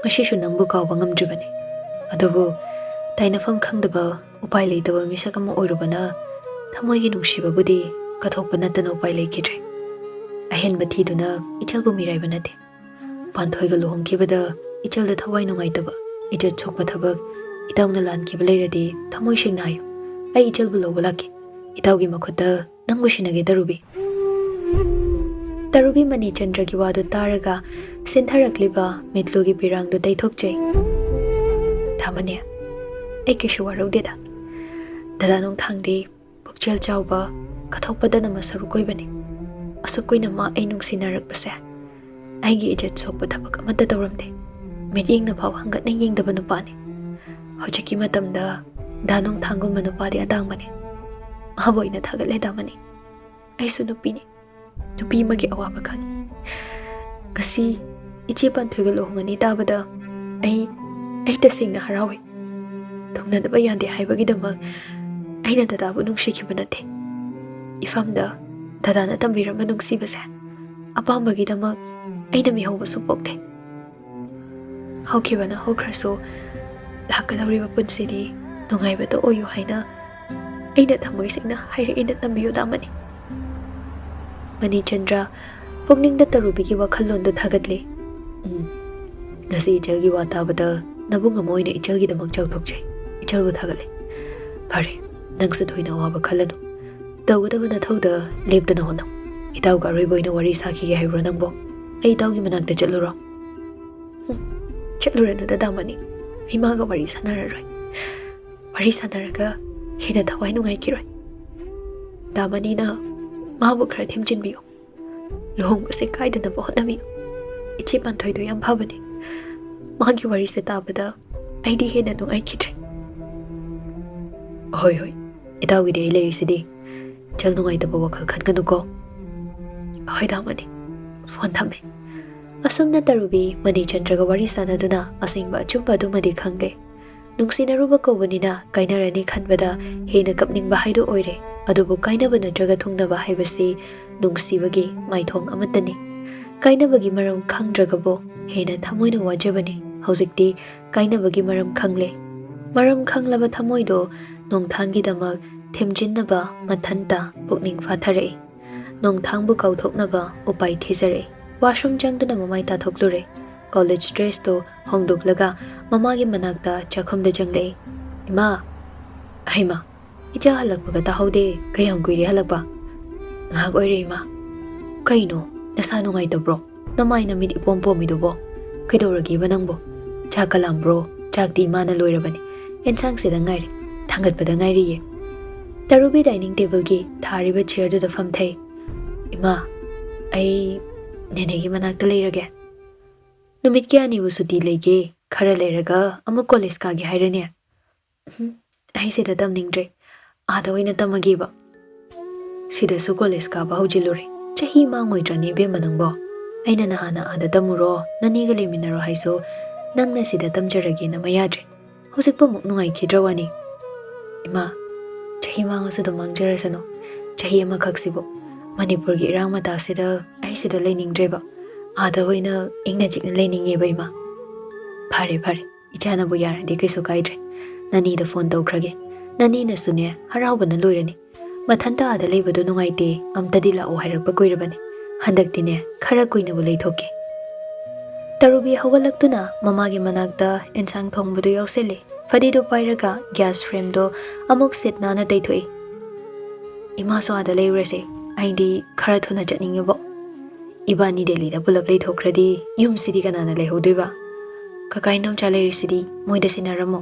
ꯉꯁꯤꯁꯨ ꯅꯪꯕꯨ ꯀꯥꯎꯕ ꯉꯝꯗ꯭ꯔꯤꯕꯅꯤ꯫ ꯑꯗꯨꯕꯨ ꯇꯥꯏꯅꯐꯝ ꯈꯪꯗꯕ, ꯎꯄꯥꯏ ꯂꯩꯇꯕ ꯃꯤꯁꯛ ꯑꯃ ꯑꯣꯏꯔꯨꯕꯅ ꯊꯃꯣꯏꯒꯤ ꯅꯨꯡꯁꯤꯕꯕꯨꯗꯤ ꯀꯠꯊꯣꯛꯄ ꯅꯠꯇꯅ ꯎꯄꯥꯏ ꯂꯩꯈꯤꯗ꯭ꯔꯦ꯫ ꯑꯍꯦꯟꯕ ꯊꯤꯗꯨꯅ ꯏꯆꯜꯕꯨ ꯃꯤꯔꯥꯏꯕ ꯅꯠꯇꯦ꯫ ꯄꯥꯟꯊꯣꯏꯒ ꯂꯨꯍꯣꯡꯈꯤꯕꯗ ꯏꯆꯜꯗ ꯊꯋꯥꯏ ꯅꯨꯡꯉꯥꯏꯇꯕ, ꯏꯖꯠ ꯁꯣꯛꯄ ꯊꯕꯛ ꯏꯇꯥꯎꯅ ꯂꯥꯟꯈꯤꯕ ꯂꯩꯔꯗꯤ ꯊꯃꯣꯏ ꯁꯦꯡꯅ ꯍꯥꯏꯌꯨ꯫ ꯑꯩ ꯏꯆꯜꯕꯨ ꯂꯧꯕ ꯂꯥꯛꯀꯦ꯫ ꯏꯇꯥꯎꯒꯤ ꯃꯈꯨꯠꯇ ꯅꯪꯕꯨ ꯁꯤꯟꯅꯒꯦ, ꯇꯔꯨꯕꯤ꯫" ꯇꯔꯨꯕꯤ ꯃꯅꯤꯆꯟꯗ꯭ꯔꯒꯤ ꯋꯥꯗꯨ ꯇꯥꯔꯒ ꯁꯤꯟꯊꯔꯛꯂꯤꯕ ꯃꯤꯠꯂꯨꯒꯤ ꯄꯤꯔꯥꯡꯗꯨ ꯇꯩꯊꯣꯛꯆꯩ꯫ "ꯊꯝꯃꯅꯦ, ꯑꯩ ꯀꯩꯁꯨ ꯋꯥꯔꯧꯗꯦꯗ꯫ ꯗꯗꯥ ꯅꯣꯡꯊꯥꯡꯗꯤ ꯄꯨꯛꯆꯦꯜ ꯆꯥꯎꯕ, ꯀꯠꯊꯣꯛꯄꯗ ꯅꯝꯕ ꯁꯔꯨꯛ ꯑꯣꯏꯕꯅꯤ꯫ ꯑꯁꯨꯛ ꯀꯨꯏꯅ ꯃꯥ ꯑꯩ ꯅꯨꯡꯁꯤꯅꯔꯛꯄꯁꯦ ꯑꯩꯒꯤ ꯏꯖꯠ ꯁꯣꯛꯄ ꯊꯕꯛ ꯑꯃꯠꯇ ꯇꯧꯔꯝꯗꯦ꯫ ꯃꯤꯠꯌꯦꯡꯅ ꯐꯥꯎ ꯍꯪꯒꯠꯅ ꯌꯦꯡꯗꯕ ꯅꯨꯄꯥꯅꯤ꯫ ꯍꯧꯖꯤꯛꯀꯤ ꯃꯇꯝꯗ ꯗꯥ ꯅꯣꯡꯊꯥꯡꯒꯨꯝꯕ ꯅꯨꯄꯥꯗꯤ ꯑꯇꯥꯡꯕꯅꯤ꯫ ꯃꯥꯕꯨ ꯑꯩꯅ ꯊꯥꯒꯠꯂꯦ ꯗꯥꯃꯅꯤ꯫ ꯑꯩꯁꯨ ꯅꯨꯄꯤꯅꯤ꯫ ꯅꯨꯄꯤ ꯑꯃꯒꯤ ꯑꯋꯥꯕ ꯈꯪꯉꯤ꯫ ꯉꯁꯤ ꯏꯆꯦ ꯄꯥꯟꯊꯣꯏꯒ ꯂꯨꯍꯣꯡꯉꯅꯤ ꯇꯥꯕꯗ ꯑꯩ, ꯑꯩ ꯇꯁꯦꯡꯅ ꯍꯔꯥꯎꯏ꯫ ꯊꯨꯡꯅꯗꯕ ꯌꯥꯗꯦ ꯍꯥꯏꯕꯒꯤꯗꯃꯛ ꯑꯩꯅ ꯗꯗꯥꯕꯨ ꯅꯨꯡꯁꯤꯈꯤꯕ ꯅꯠꯇꯦ꯫ ꯏꯐꯝꯗ ꯗꯗꯥꯅ ꯇꯝꯕꯤꯔꯝꯕ ꯅꯨꯡꯁꯤꯕꯁꯦ ꯑꯄꯥꯝꯕꯒꯤꯗꯃꯛ ꯑꯩꯅ ꯃꯤꯍꯧꯕꯁꯨ ꯄꯣꯛꯇꯦ꯫ ꯍꯧꯈꯤꯕꯅ ꯍꯧꯈ꯭ꯔꯁꯨ, ꯂꯥꯛꯀꯗꯧꯔꯤꯕ ꯄꯨꯟꯁꯤꯗꯤ ꯅꯨꯡꯉꯥꯏꯕꯇ ꯑꯣꯏꯌꯨ ꯍꯥꯏꯅ ꯑꯩꯅ ꯊꯃꯣꯏ ꯁꯦꯡꯅ ꯍꯥꯏꯔꯛꯏꯅ ꯇꯝꯕꯤꯌꯨ ꯗꯥꯃꯅꯤ꯫ ꯃꯅꯤꯆꯟꯗ꯭ꯔ ꯄꯨꯛꯅꯤꯡꯗ ꯇꯔꯨꯕꯤꯒꯤ ꯋꯥꯈꯜꯂꯣꯟꯗꯨ ꯊꯥꯒꯠꯂꯤ꯫ ꯎꯝ, ꯉꯁꯤ ꯏꯆꯜꯒꯤ ꯋꯥ ꯇꯥꯕꯗ ꯅꯕꯨꯡ ꯑꯃ ꯑꯣꯏꯅ ꯏꯆꯜꯒꯤꯗꯃꯛ ꯆꯥꯎꯊꯣꯛꯆꯩ꯫ ꯏꯆꯜꯕꯨ ꯊꯥꯒꯠꯂꯤ꯫ ꯐꯔꯦ, ꯅꯪꯁꯨ ꯊꯣꯏꯅ ꯑꯋꯥꯕ ꯈꯜꯂꯅꯨ꯫ ꯇꯧꯒꯗꯕ ꯅꯊꯧꯗ ꯂꯦꯞꯇꯅ ꯍꯣꯠꯅꯧ꯫ ꯏꯇꯥꯎꯒ ꯑꯔꯣꯏꯕ ꯑꯣꯏꯅ ꯋꯥꯔꯤ ꯁꯥꯈꯤꯒꯦ ꯍꯥꯏꯕ꯭ꯔꯣ ꯅꯪꯕꯣ? ꯑꯩ ꯏꯇꯥꯎꯒꯤ ꯃꯅꯥꯛꯇ ꯆꯠꯂꯨꯔꯣ꯫ ꯎꯝ, ꯆꯠꯂꯨꯔꯅꯨꯗ ꯗꯥꯃꯅꯤ꯫ ꯑꯩ ꯃꯥꯒ ꯋꯥꯔꯤ ꯁꯥꯟꯅꯔꯔꯣꯏ꯫ ꯋꯥꯔꯤ ꯁꯥꯟꯅꯔꯒ ꯍꯦꯟꯅ ꯊꯋꯥꯏ ꯅꯨꯡꯉꯥꯏꯈꯤꯔꯣꯏ꯫ ꯗꯥꯃꯅꯤꯅ ꯃꯥꯕꯨ ꯈꯔ ꯊꯦꯝꯖꯤꯟꯕꯤꯌꯨ꯫ ꯂꯨꯍꯣꯡꯕꯁꯦ ꯀꯥꯏꯗꯅꯕ ꯍꯣꯠꯅꯕꯤꯌꯨ꯫ ꯏꯆꯦ ꯄꯥꯟꯊꯣꯏꯗꯣ ꯌꯥꯝ ꯐꯕꯅꯤ꯫ ꯃꯥꯒꯤ ꯋꯥꯔꯤꯁꯦ ꯇꯥꯕꯗ ꯑꯩꯗꯤ ꯍꯦꯟꯅ ꯅꯨꯡꯉꯥꯏꯈꯤꯗ꯭ꯔꯦ꯫ ꯍꯣꯏ, ꯍꯣꯏ, ꯏꯇꯥꯎꯒꯤꯗꯤ ꯑꯩ ꯂꯩꯔꯤꯁꯤꯗꯤ꯫ ꯏꯆꯜ ꯅꯨꯡꯉꯥꯏꯇꯕ ꯋꯥꯈꯜ ꯈꯟꯒꯅꯨꯀꯣ꯫ ꯍꯣꯏ ꯗꯥꯃꯅꯤ, ꯐꯣꯟ ꯊꯝꯃꯦ꯫ ꯑꯁꯨꯝꯅ ꯇꯔꯨꯕꯤ ꯃꯅꯤꯆꯟꯗ꯭ꯔꯒ ꯋꯥꯔꯤ ꯁꯥꯟꯅꯗꯨꯅ ꯑꯁꯦꯡꯕ ꯑꯆꯨꯝꯕ ꯑꯗꯨꯃꯗꯤ ꯈꯪꯂꯦ꯫ ꯅꯨꯡꯁꯤꯅꯔꯨꯕ ꯀꯧꯕꯅꯤꯅ ꯀꯥꯏꯅꯔꯅꯤ ꯈꯟꯕꯗ ꯍꯦꯟꯅ ꯀꯞꯅꯤꯡꯕ ꯍꯥꯏꯗꯨ ꯑꯣꯏꯔꯦ꯫ ꯑꯗꯨꯕꯨ ꯀꯥꯏꯅꯕ ꯅꯠꯇ꯭ꯔꯒ ꯊꯨꯡꯅꯕ ꯍꯥꯏꯕꯁꯤ ꯅꯨꯡꯁꯤꯕꯒꯤ ꯃꯥꯏꯊꯣꯡ ꯑꯃꯠꯇꯅꯤ꯫ ꯀꯥꯏꯅꯕꯒꯤ ꯃꯔꯝ ꯈꯪꯗ꯭ꯔꯒꯕꯨ ꯍꯦꯟꯅ ꯊꯃꯣꯏꯅ ꯋꯥꯖꯕꯅꯤ꯫ ꯍꯧꯖꯤꯛꯇꯤ ꯀꯥꯏꯅꯕꯒꯤ ꯃꯔꯝ ꯈꯪꯂꯦ꯫ ꯃꯔꯝ ꯈꯪꯂꯕ ꯊꯃꯣꯏꯗꯣ ꯅꯣꯡꯊꯥꯡꯒꯤꯗꯃꯛ ꯊꯦꯝꯖꯤꯟꯅꯕ ꯃꯊꯟꯇ ꯄꯨꯛꯅꯤꯡ ꯐꯥꯊꯔꯛꯏ꯫ ꯅꯣꯡꯊꯥꯡꯕꯨ ꯀꯥꯎꯊꯣꯛꯅꯕ ꯎꯄꯥꯏ ꯊꯤꯖꯔꯛꯏ꯫ ꯋꯥꯁꯔꯨꯝ ꯆꯪꯗꯨꯅ ꯃꯃꯥꯏ ꯇꯥꯊꯣꯛꯂꯨꯔꯦ꯫ ꯀꯣꯂꯦꯖ ꯗ꯭ꯔꯦꯁꯇꯨ ꯍꯣꯡꯗꯣꯛꯂꯒ ꯃꯃꯥꯒꯤ ꯃꯅꯥꯛꯇ ꯆꯥꯛꯈꯨꯝꯗ ꯆꯪꯂꯛꯏ꯫ "ꯏꯃꯥ!" "ꯍꯩꯃꯥ, ꯏꯆꯥ ꯍꯜꯂꯛꯄꯒ ꯇꯥꯍꯧꯗꯦ, ꯀꯌꯥꯝ ꯀꯨꯏꯔꯦ ꯍꯜꯂꯛꯄ?" "ꯉꯥꯏꯍꯥꯛ ꯑꯣꯏꯔꯦ ꯏꯃꯥ꯫ ꯀꯩꯅꯣ, ꯅꯁꯥ ꯅꯨꯡꯉꯥꯏꯇꯕ꯭ꯔꯣ? ꯅꯃꯥꯏ ꯅꯃꯤꯠ ꯏꯄꯣꯝ ꯄꯣꯝꯃꯤꯗꯨꯕꯣ? ꯀꯩꯗꯧꯔꯒꯦꯕ ꯅꯪꯕꯣ? ꯆꯥꯛꯀ ꯂꯥꯝꯕ꯭ꯔꯣ? ꯆꯥꯛꯇꯤ ꯏꯃꯥꯅ ꯂꯣꯏꯔꯕꯅꯤ, ꯑꯦꯟꯁꯥꯡꯁꯤꯗ ꯉꯥꯏꯔꯦ, ꯊꯥꯡꯒꯠꯄꯗ ꯉꯥꯏꯔꯤꯌꯦ꯫" ꯇꯔꯨꯕꯤ ꯗꯥꯏꯅꯤꯡ ꯇꯦꯕꯜꯒꯤ ꯊꯥꯔꯤꯕ ꯆꯤꯌꯔꯗꯨꯗ ꯐꯝꯊꯩ꯫ "ꯏꯃꯥ, ꯑꯩ ꯅꯦꯅꯦꯒꯤ ꯃꯅꯥꯛꯇ ꯂꯩꯔꯒꯦ꯫ ꯅꯨꯃꯤꯠ ꯀꯌꯥꯅꯤꯕꯨ ꯁꯨꯇꯤ ꯂꯩꯒꯦ? ꯈꯔ ꯂꯩꯔꯒ ꯑꯃꯨꯛ ꯀꯣꯂꯦꯖ ꯀꯥꯒꯦ ꯍꯥꯏꯔꯅꯦ?" "ꯎꯝ, ꯑꯩ ꯁꯤꯗ ꯇꯝꯅꯤꯡꯗ꯭ꯔꯦ, ꯑꯥꯗ ꯑꯣꯏꯅ ꯇꯝꯃꯒꯦꯕ꯫" "ꯁꯤꯗꯁꯨ ꯀꯣꯂꯦꯖ ꯀꯥꯕ ꯍꯧꯖꯤꯜꯂꯨꯔꯦ, ꯆꯍꯤ ꯃꯥꯡꯉꯣꯏꯗ꯭ꯔꯅꯦ ꯏꯕꯦꯝꯃ ꯅꯪꯕꯣ? ꯑꯩꯅ ꯅꯍꯥꯟꯅ ꯑꯥꯗ ꯇꯝꯃꯨꯔꯣ, ꯅꯅꯦꯒ ꯂꯩꯃꯤꯟꯅꯔꯣ ꯍꯥꯏꯁꯨ, ꯅꯪꯅ ꯁꯤꯗ ꯇꯝꯖꯔꯒꯦꯅ ꯃꯌꯥꯗ꯭ꯔꯦ꯫ ꯍꯧꯖꯤꯛꯄꯨ ꯑꯃꯨꯛ ꯅꯨꯡꯉꯥꯏꯈꯤꯗ꯭ꯔ ꯋꯥꯅꯤ꯫ ꯏꯃꯥ, ꯆꯍꯤ ꯃꯥꯡꯉꯁꯨ ꯑꯗꯨꯝ ꯃꯥꯡꯖꯔꯁꯅꯨ꯫ ꯆꯍꯤ ꯑꯃꯈꯛꯁꯤꯕꯨ꯫ ꯃꯅꯤꯄꯨꯔꯒꯤ ꯏꯔꯥꯡ ꯃꯇꯥꯁꯤꯗ ꯑꯩ ꯁꯤꯗ ꯂꯩꯅꯤꯡꯗ꯭ꯔꯦꯕ꯫ ꯑꯥꯗ ꯑꯣꯏꯅ ꯏꯪꯅ ꯆꯤꯛꯅ ꯂꯩꯅꯤꯡꯉꯦꯕ, ꯏꯃꯥ꯫ ꯐꯔꯦ, ꯐꯔꯦ꯫ ꯏꯆꯥꯅꯕꯨ ꯌꯥꯔꯗꯤ ꯀꯩꯁꯨ ꯀꯥꯏꯗ꯭ꯔꯦ꯫ ꯅꯅꯤꯗ ꯐꯣꯟ ꯇꯧꯈ꯭ꯔꯒꯦ꯫ ꯅꯅꯤꯅꯁꯨꯅꯦ, ꯍꯔꯥꯎꯕꯅ ꯂꯣꯏꯔꯅꯤ꯫ ꯃꯊꯟꯇ ꯑꯥꯗ ꯂꯩꯕꯗꯣ ꯅꯨꯡꯉꯥꯏꯇꯦ, ꯑꯝꯇꯗꯤ ꯂꯥꯛꯑꯣ ꯍꯥꯏꯔꯛꯄ ꯀꯨꯏꯔꯕꯅꯤ꯫ ꯍꯟꯗꯛꯇꯤꯅꯦ, ꯈꯔ ꯀꯨꯏꯅꯕꯨ ꯂꯩꯊꯣꯛꯀꯦ꯫ ꯇꯔꯨꯕꯤ ꯍꯧꯒꯠꯂꯛꯇꯨꯅ ꯃꯃꯥꯒꯤ ꯃꯅꯥꯛꯇ ꯏꯟꯁꯥꯡ ꯊꯣꯡꯕꯗꯨ ꯌꯥꯎꯁꯤꯜꯂꯤ꯫ ꯐꯗꯤꯗꯨ ꯄꯥꯏꯔꯒ ꯒ꯭ꯌꯥꯁ ꯐ꯭ꯂꯦꯝꯗꯣ ꯑꯃꯨꯛ ꯁꯤꯠ ꯅꯥꯟꯅ ꯇꯩꯊꯣꯛꯏ꯫ "ꯏꯃꯥꯁꯨ ꯑꯥꯗ ꯂꯩꯔꯨꯔꯁꯦ꯫ ꯑꯩꯗꯤ ꯈꯔ ꯊꯨꯅ ꯆꯠꯅꯤꯡꯉꯦꯕꯣ꯫ ꯏꯕꯥꯅꯤ ꯗꯦꯜꯂꯤꯗ ꯄꯨꯂꯞ ꯂꯩꯊꯣꯛꯈ꯭ꯔꯗꯤ ꯌꯨꯝꯁꯤꯗꯤ ꯀꯅꯥꯅ ꯂꯩꯍꯧꯗꯣꯏꯕ? ꯀꯀꯥ ꯏꯟꯗꯣꯝꯆꯥ ꯂꯩꯔꯤꯁꯤꯗꯤ, ꯃꯣꯏꯗ ꯁꯤꯟꯅꯔꯝꯃꯣ꯫"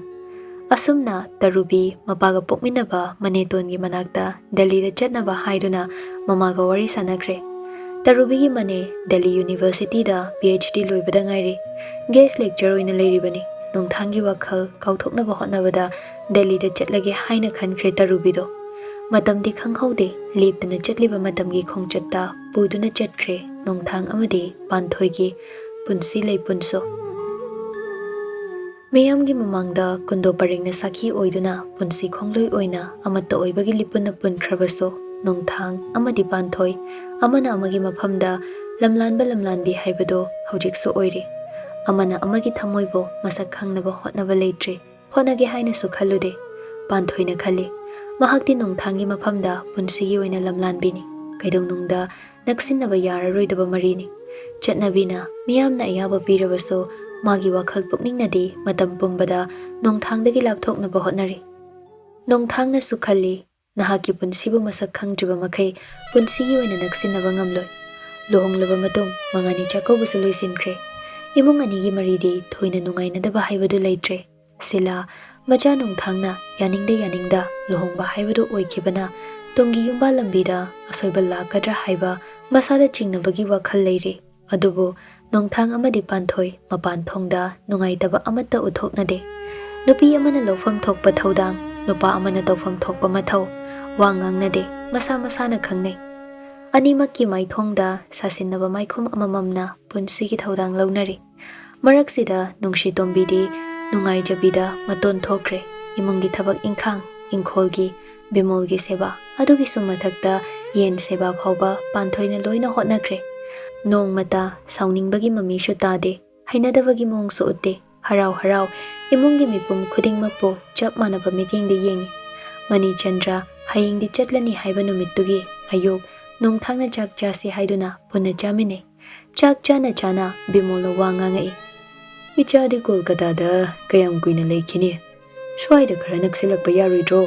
ꯑꯁꯨꯝꯅ ꯇꯔꯨꯕꯤ ꯃꯄꯥꯒ ꯄꯣꯛꯃꯤꯟꯅꯕ ꯃꯅꯦꯇꯣꯟꯒꯤ ꯃꯅꯥꯛꯇ ꯗꯦꯜꯂꯤꯗ ꯆꯠꯅꯕ ꯍꯥꯏꯗꯨꯅ ꯃꯃꯥꯒ ꯋꯥꯔꯤ ꯁꯥꯟꯅꯈ꯭ꯔꯦ꯫ ꯇꯔꯨꯕꯤꯒꯤ ꯃꯅꯦ ꯗꯦꯜꯂꯤ ꯌꯨꯅꯤꯚꯔꯁꯤꯇꯤꯗ ꯄꯤ ꯑꯩꯆ ꯗꯤ ꯂꯣꯏꯕꯗ ꯉꯥꯏꯔꯤ꯫ ꯒꯦꯁ ꯂꯦꯛꯆꯔ ꯑꯣꯏꯅ ꯂꯩꯔꯤꯕꯅꯤ꯫ ꯅꯣꯡꯊꯥꯡꯒꯤ ꯋꯥꯈꯜ ꯀꯥꯎꯊꯣꯛꯅꯕ ꯍꯣꯠꯅꯕꯗ ꯗꯦꯜꯂꯤꯗ ꯆꯠꯂꯒꯦ ꯍꯥꯏꯅ ꯈꯟꯈ꯭ꯔꯦ ꯇꯔꯨꯕꯤꯗꯣ꯫ ꯃꯇꯝꯗꯤ ꯈꯪꯍꯧꯗꯦ, ꯂꯦꯞꯇꯅ ꯆꯠꯂꯤꯕ ꯃꯇꯝꯒꯤ ꯈꯣꯡꯆꯠꯇ ꯄꯨꯗꯨꯅ ꯆꯠꯈ꯭ꯔꯦ ꯅꯣꯡꯊꯥꯡ ꯑꯃꯗꯤ ꯄꯥꯟꯊꯣꯏꯒꯤ ꯄꯨꯟꯁꯤ ꯂꯩꯄꯨꯟꯁꯨ꯫ ꯃꯤꯌꯥꯝꯒꯤ ꯃꯃꯥꯡꯗ ꯀꯨꯟꯗꯣ ꯄꯔꯦꯡꯅ ꯁꯥꯈꯤ ꯑꯣꯏꯗꯨꯅ ꯄꯨꯟꯁꯤ ꯈꯣꯡꯂꯣꯏ ꯑꯣꯏꯅ ꯑꯃꯠꯇ ꯑꯣꯏꯕꯒꯤ ꯂꯤꯄꯨꯟꯅ ꯄꯨꯟꯈ꯭ꯔꯕꯁꯨ, ꯅꯣꯡꯊꯥꯡ ꯑꯃꯗꯤ ꯄꯥꯟꯊꯣꯏ, ꯑꯃꯅ ꯑꯃꯒꯤ ꯃꯐꯝꯗ ꯂꯝꯂꯥꯟꯕ ꯂꯝꯂꯥꯟꯕꯤ ꯍꯥꯏꯕꯗꯣ ꯍꯧꯖꯤꯛꯁꯨ ꯑꯣꯏꯔꯤ꯫ ꯑꯃꯅ ꯑꯃꯒꯤ ꯊꯃꯣꯏꯕꯨ ꯃꯁꯛ ꯈꯪꯅꯕ ꯍꯣꯠꯅꯕ ꯂꯩꯇ꯭ꯔꯤ꯫ ꯍꯣꯠꯅꯒꯦ ꯍꯥꯏꯅꯁꯨ ꯈꯜꯂꯨꯗꯦ꯫ ꯄꯥꯟꯊꯣꯏꯅ ꯈꯜꯂꯤ, ꯃꯍꯥꯛꯇꯤ ꯅꯣꯡꯊꯥꯡꯒꯤ ꯃꯐꯝꯗ ꯄꯨꯟꯁꯤꯒꯤ ꯑꯣꯏꯅ ꯂꯝꯂꯥꯟꯕꯤꯅꯤ꯫ ꯀꯩꯗꯧꯅꯨꯡꯗ ꯅꯛꯁꯤꯟꯅꯕ ꯌꯥꯔꯔꯣꯏꯗꯕ ꯃꯔꯤꯅꯤ꯫ ꯆꯠꯅꯕꯤꯅ ꯃꯤꯌꯥꯝꯅ ꯑꯌꯥꯕ ꯄꯤꯔꯕꯁꯨ, ꯃꯥꯒꯤ ꯋꯥꯈꯜ ꯄꯨꯛꯅꯤꯡꯅꯗꯤ ꯃꯇꯝ ꯄꯨꯝꯕꯗ ꯅꯣꯡꯊꯥꯡꯗꯒꯤ ꯂꯥꯞꯊꯣꯛꯅꯕ ꯍꯣꯠꯅꯔꯤ꯫ ꯅꯣꯡꯊꯥꯡꯅꯁꯨ ꯈꯜꯂꯤ, ꯅꯍꯥꯛꯀꯤ ꯄꯨꯟꯁꯤꯕꯨ ꯃꯁꯛ ꯈꯪꯗ꯭ꯔꯤꯕ ꯃꯈꯩ ꯄꯨꯟꯁꯤꯒꯤ ꯑꯣꯏꯅ ꯅꯛꯁꯤꯟꯅꯕ ꯉꯝꯂꯣꯏ꯫ ꯂꯨꯍꯣꯡꯂꯕ ꯃꯇꯨꯡ ꯃꯉꯥꯅꯤ ꯆꯥꯛꯀꯧꯕꯁꯨ ꯂꯣꯏꯁꯤꯟꯈ꯭ꯔꯦ꯫ ꯏꯃꯨꯡ ꯑꯅꯤꯒꯤ ꯃꯔꯤꯗꯤ ꯊꯣꯏꯅ ꯅꯨꯡꯉꯥꯏꯅꯗꯕ ꯍꯥꯏꯕꯗꯨ ꯂꯩꯇ꯭ꯔꯦ꯫ ꯁꯤꯂꯥ, ꯃꯆꯥ ꯅꯣꯡꯊꯥꯡꯅ ꯌꯥꯅꯤꯡꯗ ꯌꯥꯅꯤꯡꯗ ꯂꯨꯍꯣꯡꯕ ꯍꯥꯏꯕꯗꯨ ꯑꯣꯏꯈꯤꯕꯅ, ꯇꯨꯡꯒꯤ ꯌꯨꯝꯕꯥꯜ ꯂꯝꯕꯤꯗ ꯑꯁꯣꯏꯕ ꯂꯥꯛꯀꯗ꯭ꯔꯥ ꯍꯥꯏꯕ ꯃꯁꯥꯗ ꯆꯤꯡꯅꯕꯒꯤ ꯋꯥꯈꯜ ꯂꯩꯔꯤ꯫ ꯑꯗꯨꯕꯨ ꯅꯣꯡꯊꯥꯡ ꯑꯃꯗꯤ ꯄꯥꯟꯊꯣꯏ ꯃꯄꯥꯟ ꯊꯣꯡꯗ ꯅꯨꯡꯉꯥꯏꯇꯕ ꯑꯃꯠꯇ ꯎꯠꯊꯣꯛꯅꯗꯦ꯫ ꯅꯨꯄꯤ ꯑꯃꯅ ꯂꯧꯐꯝ ꯊꯣꯛꯄ ꯊꯧꯗꯥꯡ, ꯅꯨꯄꯥ ꯑꯃꯅ ꯇꯧꯐꯝ ꯊꯣꯛꯄ ꯃꯊꯧ, ꯋꯥ ꯉꯥꯡꯅꯗꯦ, ꯃꯁꯥ ꯃꯁꯥꯅ ꯈꯪꯅꯩ꯫ ꯑꯅꯤꯃꯛꯀꯤ ꯃꯥꯏꯊꯣꯡꯗ ꯁꯥꯁꯤꯟꯅꯕ ꯃꯥꯏꯈꯨꯝ ꯑꯃꯃꯝꯅ ꯄꯨꯟꯁꯤꯒꯤ ꯊꯧꯗꯥꯡ ꯂꯧꯅꯔꯤ꯫ ꯃꯔꯛꯁꯤꯗ ꯅꯨꯡꯁꯤ ꯇꯣꯝꯕꯤꯗꯤ ꯅꯨꯡꯉꯥꯏꯖꯕꯤꯗ ꯃꯇꯣꯟ ꯊꯣꯛꯈ꯭ꯔꯦ꯫ ꯏꯃꯨꯡꯒꯤ ꯊꯕꯛ ꯏꯪꯈꯥꯡ, ꯏꯪꯈꯣꯜꯒꯤ, ꯕꯤꯃꯣꯜꯒꯤ ꯁꯦꯕꯥ, ꯑꯗꯨꯒꯤꯁꯨ ꯃꯊꯛꯇ ꯌꯦꯟ ꯁꯦꯕꯥ ꯐꯥꯎꯕ ꯄꯥꯟꯊꯣꯏꯅ ꯂꯣꯏꯅ ꯍꯣꯠꯅꯈ꯭ꯔꯦ꯫ ꯅꯣꯡꯃꯇ ꯁꯥꯎꯅꯤꯡꯕꯒꯤ ꯃꯃꯤꯁꯨ ꯇꯥꯗꯦ, ꯍꯩꯅꯗꯕꯒꯤ ꯃꯑꯣꯡꯁꯨ ꯎꯠꯇꯦ꯫ ꯍꯔꯥꯎ ꯍꯔꯥꯎ ꯏꯃꯨꯡꯒꯤ ꯃꯤꯄꯨꯝ ꯈꯨꯗꯤꯡꯃꯛꯄꯨ ꯆꯞ ꯃꯥꯟꯅꯕ ꯃꯤꯠꯌꯦꯡꯗ ꯌꯦꯡꯉꯤ꯫ ꯃꯅꯤꯆꯟꯗ꯭ꯔ ꯍꯌꯦꯡꯗꯤ ꯆꯠꯂꯅꯤ ꯍꯥꯏꯕ ꯅꯨꯃꯤꯠꯇꯨꯒꯤ ꯑꯌꯨꯛ ꯅꯣꯡꯊꯥꯡꯅ ꯆꯥꯛ ꯆꯥꯁꯤ ꯍꯥꯏꯗꯨꯅ ꯄꯨꯟꯅ ꯆꯥꯃꯤꯟꯅꯩ꯫ ꯆꯥꯛ ꯆꯥꯅ ꯆꯥꯅ ꯕꯤꯃꯣꯜꯅ ꯋꯥ ꯉꯥꯡꯉꯛꯏ꯫ "ꯏꯆꯥꯗꯤ ꯀꯣꯜꯀꯇꯥꯗ ꯀꯌꯥꯝ ꯀꯨꯏꯅ ꯂꯩꯈꯤꯅꯤ? ꯁ꯭ꯋꯥꯏꯗ ꯈꯔ ꯅꯛꯁꯤꯜꯂꯛꯄ ꯌꯥꯔꯣꯏꯗ꯭ꯔꯣ?"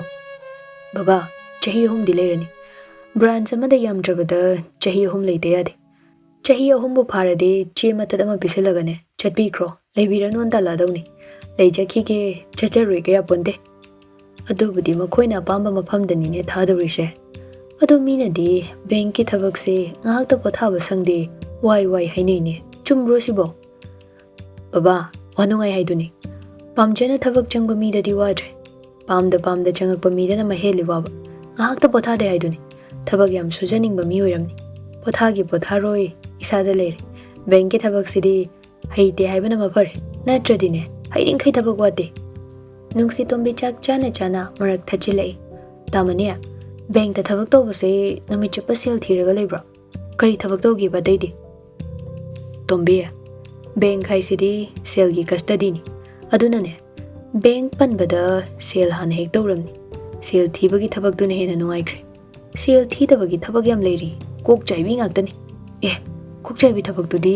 "ꯕꯕꯥ, ꯆꯍꯤ ꯑꯍꯨꯝꯗꯤ ꯂꯩꯔꯅꯤ꯫ ꯕ꯭ꯔꯥꯟꯆ ꯑꯃꯗ ꯌꯥꯝꯗ꯭ꯔꯕꯗ ꯆꯍꯤ ꯑꯍꯨꯝ ꯂꯩꯇ ꯌꯥꯗꯦ꯫ ꯆꯍꯤ ꯑꯍꯨꯝꯕꯨ ꯐꯥꯔꯗꯤ ꯆꯦ ꯃꯇꯠ ꯑꯃ ꯄꯤꯁꯤꯜꯂꯒꯅꯦ ꯆꯠꯄꯤꯈ꯭ꯔꯣ, ꯂꯩꯕꯤꯔꯅꯨꯅ ꯇꯥꯜꯂꯛꯑꯗꯧꯅꯤ꯫ ꯂꯩꯖꯈꯤꯒꯦ, ꯆꯠꯆꯔꯣꯏ ꯀꯌꯥ ꯄꯣꯟꯗꯦ꯫ ꯑꯗꯨꯕꯨꯗꯤ ꯃꯈꯣꯏꯅ ꯑꯄꯥꯝꯕ ꯃꯐꯝꯗꯅꯤꯅꯦ ꯊꯥꯗꯧꯔꯤꯁꯦ꯫ ꯑꯗꯣ ꯃꯤꯅꯗꯤ ꯕꯦꯡꯛꯀꯤ ꯊꯕꯛꯁꯦ ꯉꯥꯏꯍꯥꯛꯇ ꯄꯣꯊꯥꯕ ꯁꯪꯗꯦ, ꯋꯥꯏ ꯋꯥꯏ ꯍꯥꯏꯅꯩꯅꯦ, ꯆꯨꯝꯕ꯭ꯔꯣ ꯁꯤꯕꯣ?" "ꯕꯕꯥ, ꯋꯥ ꯅꯨꯡꯉꯥꯏ ꯍꯥꯏꯗꯨꯅꯤ꯫ ꯄꯥꯝꯖꯅ ꯊꯕꯛ ꯆꯪꯕ ꯃꯤꯗꯗꯤ ꯋꯥꯗ꯭ꯔꯦ꯫ ꯄꯥꯝꯗ ꯄꯥꯝꯗ ꯆꯪꯉꯛꯄ ꯃꯤꯗꯅ ꯃꯍꯦꯜꯂꯤ ꯋꯥꯕ꯫ ꯉꯥꯏꯍꯥꯛꯇ ꯄꯣꯊꯥꯗꯦ ꯍꯥꯏꯗꯨꯅꯤ꯫ ꯊꯕꯛ ꯌꯥꯝ ꯁꯨꯖꯅꯤꯡꯕ ꯃꯤ ꯑꯣꯏꯔꯝꯅꯤ꯫ ꯄꯣꯊꯥꯒꯤ ꯄꯣꯊꯥꯔꯣꯏ, ꯏꯁꯥꯗ ꯂꯩꯔꯦ꯫ ꯕꯦꯡꯛꯀꯤ ꯊꯕꯛꯁꯤꯗꯤ ꯍꯩꯇꯦ ꯍꯥꯏꯕꯅ ꯃꯐꯔꯦ꯫ ꯅꯠꯇ꯭ꯔꯗꯤꯅꯦ, ꯍꯩꯔꯤꯡꯈꯩ ꯊꯕꯛ ꯋꯥꯠꯇꯦ꯫" ꯅꯨꯡꯁꯤꯇꯣꯝꯕꯤ ꯆꯥꯛ ꯆꯥꯅ ꯆꯥꯅ ꯃꯔꯛ ꯊꯠꯆꯤꯜꯂꯛꯏ꯫ "ꯇꯥꯃꯣꯅꯦ, ꯕꯦꯡꯛꯇ ꯊꯕꯛ ꯇꯧꯕꯁꯦ ꯅꯨꯃꯤꯠ ꯆꯨꯞꯄ ꯁꯦꯜ ꯊꯤꯔꯒ ꯂꯩꯕ꯭ꯔꯣ? ꯀꯔꯤ ꯊꯕꯛ ꯇꯧꯒꯦꯕ ꯑꯇꯩꯗꯤ?" "ꯇꯣꯝꯕꯤ, ꯕꯦꯡꯛ ꯍꯥꯏꯁꯤꯗꯤ ꯁꯦꯜꯒꯤ ꯀꯁꯇꯗꯤꯅꯤ꯫ ꯑꯗꯨꯅꯅꯦ, ꯕꯦꯡꯛ ꯄꯟꯕꯗ ꯁꯦꯜ ꯍꯥꯟꯅ ꯍꯦꯛ ꯇꯧꯔꯝꯅꯤ꯫ ꯁꯦꯜ ꯊꯤꯕꯒꯤ ꯊꯕꯛꯇꯨꯅ ꯍꯦꯟꯅ ꯅꯨꯡꯉꯥꯏꯈ꯭ꯔꯦ꯫ ꯁꯦꯜ ꯊꯤꯗꯕꯒꯤ ꯊꯕꯛ ꯌꯥꯝ ꯂꯩꯔꯤ, ꯀꯣꯛ ꯆꯥꯏꯕꯤ ꯉꯥꯛꯇꯅꯤ꯫" "ꯑꯦ, ꯀꯣꯛ ꯆꯥꯏꯕꯤ ꯊꯕꯛꯇꯨꯗꯤ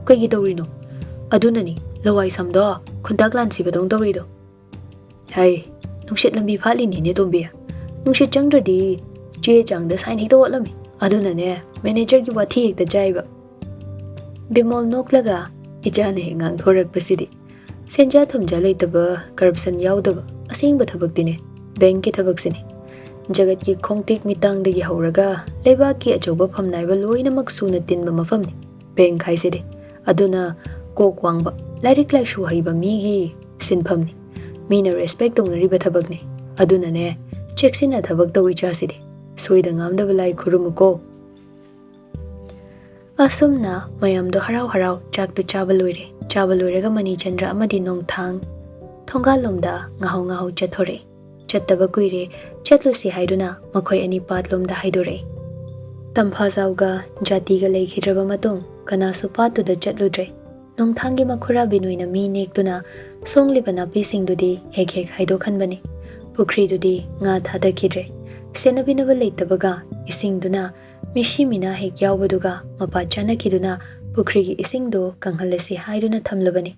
ꯀꯩꯒꯤ ꯇꯧꯔꯤꯅꯣ?" "ꯑꯗꯨꯅꯅꯤ, ꯂꯋꯥꯏ ꯁꯝꯗꯣ ꯈꯨꯟꯇꯥꯛ ꯂꯥꯟ ꯁꯤꯕꯗꯧꯅ ꯇꯧꯔꯤꯗꯣ꯫" "ꯍꯥꯏ, ꯅꯨꯡꯁꯤꯠ ꯂꯝꯕꯤ ꯐꯥꯠꯂꯤꯅꯤꯅꯦ ꯇꯣꯝꯕꯤ꯫ ꯅꯨꯡꯁꯤꯠ ꯆꯪꯗ꯭ꯔꯗꯤ ꯆꯦ ꯆꯥꯡꯗ ꯁꯥꯏꯟ ꯍꯦꯛꯇ ꯑꯣꯠꯂꯝꯃꯤ꯫ ꯑꯗꯨꯅꯅꯦ, ꯃꯦꯅꯦꯖꯔꯒꯤ ꯋꯥꯊꯤ ꯍꯦꯛꯇ ꯆꯥꯏꯕ꯫" ꯕꯤꯃꯣꯜ ꯅꯣꯛꯂꯒ ꯏꯆꯥꯅ ꯍꯦꯛ ꯉꯥꯡꯊꯣꯔꯛꯄꯁꯤꯗꯤ꯫ ꯁꯦꯟꯖꯥ ꯊꯨꯝꯖꯥ ꯂꯩꯇꯕ, ꯀꯔꯞꯁꯟ ꯌꯥꯎꯗꯕ ꯑꯁꯦꯡꯕ ꯊꯕꯛꯇꯤꯅꯦ ꯕꯦꯡꯛꯀꯤ ꯊꯕꯛꯁꯤꯅꯤ꯫ ꯖꯒꯠꯀꯤ ꯈꯣꯡꯇꯦꯛ ꯃꯤꯇꯥꯡꯗꯒꯤ ꯍꯧꯔꯒ ꯂꯩꯕꯥꯛꯀꯤ ꯑꯆꯧꯕ ꯐꯝ ꯅꯥꯏꯕ ꯂꯣꯏꯅꯃꯛ ꯁꯨꯅ ꯇꯤꯟꯕ ꯃꯐꯝꯅꯤ ꯕꯦꯡꯛ ꯍꯥꯏꯁꯤꯗꯤ꯫ ꯑꯗꯨꯅ ꯀꯣꯛ ꯋꯥꯡꯕ, ꯂꯥꯏꯔꯤꯛ ꯂꯥꯏꯁꯨ ꯍꯩꯕ ꯃꯤꯒꯤ ꯁꯤꯟꯐꯝꯅꯤ꯫ ꯃꯤꯅ ꯔꯦꯁꯄꯦꯛ ꯇꯧꯅꯔꯤꯕ ꯊꯕꯛꯅꯤ꯫ ꯑꯗꯨꯅꯅꯦ, ꯆꯦꯛꯁꯤꯟꯅ ꯊꯕꯛ ꯇꯧ ꯏꯆꯥꯁꯤꯗꯤ꯫ ꯁꯣꯏꯗ ꯉꯥꯝꯗꯕ ꯂꯥꯏ ꯈꯨꯔꯨꯝꯃꯨꯀꯣ꯫ ꯑꯁꯨꯝꯅ ꯃꯌꯥꯝꯗꯣ ꯍꯔꯥꯎ ꯍꯔꯥꯎ ꯆꯥꯛꯇꯨ ꯆꯥꯕ ꯂꯣꯏꯔꯦ꯫ ꯆꯥꯕ ꯂꯣꯏꯔꯒ ꯃꯅꯤꯆꯟꯗ꯭ꯔ ꯑꯃꯗꯤ ꯅꯣꯡꯊꯥꯡ ꯊꯣꯡꯒꯥꯜꯂꯣꯝꯗ ꯉꯥꯍꯧ ꯉꯥꯍꯧ ꯆꯠꯊꯣꯔꯛꯏ꯫ ꯆꯠꯇꯕ ꯀꯨꯏꯔꯦ, ꯆꯠꯂꯨꯁꯤ ꯍꯥꯏꯗꯨꯅ ꯃꯈꯣꯏ ꯑꯅꯤ ꯄꯥꯠꯂꯣꯝꯗ ꯍꯥꯏꯗꯣꯔꯛꯏ꯫ ꯇꯝꯐꯥꯖꯥꯎꯒ ꯖꯥꯇꯤꯒ ꯂꯩꯈꯤꯗ꯭ꯔꯕ ꯃꯇꯨꯡ ꯀꯅꯥꯁꯨ ꯄꯥꯠꯇꯨꯗ ꯆꯠꯂꯨꯗ꯭ꯔꯦ꯫ ꯅꯣꯡꯊꯥꯡꯒꯤ ꯃꯈꯨꯔꯥ ꯕꯤꯅꯣꯏꯅ ꯃꯤ ꯅꯦꯛꯇꯨꯅ ꯁꯣꯡꯂꯤꯕ ꯅꯥꯄꯤꯁꯤꯡꯗꯨꯗꯤ ꯍꯦꯛ ꯍꯦꯛ ꯍꯥꯏꯗꯣꯛꯍꯟꯕꯅꯤ꯫ ꯄꯨꯈ꯭ꯔꯤꯗꯨꯗꯤ ꯉꯥ ꯊꯥꯗꯈꯤꯗ꯭ꯔꯦ꯫ ꯁꯦꯟꯅꯕꯤꯅꯕ ꯂꯩꯇꯕꯒ ꯏꯁꯤꯡꯗꯨꯅ ꯃꯤꯁꯤ ꯃꯤꯅꯥ ꯍꯦꯛ ꯌꯥꯎꯕꯗꯨꯒ ꯃꯄꯥ ꯆꯥꯅꯈꯤꯗꯨꯅ ꯄꯨꯈ꯭ꯔꯤꯒꯤ ꯏꯁꯤꯡꯗꯨ ꯀꯪꯍꯜꯂꯁꯤ ꯍꯥꯏꯗꯨꯅ ꯊꯝꯂꯕꯅꯤ꯫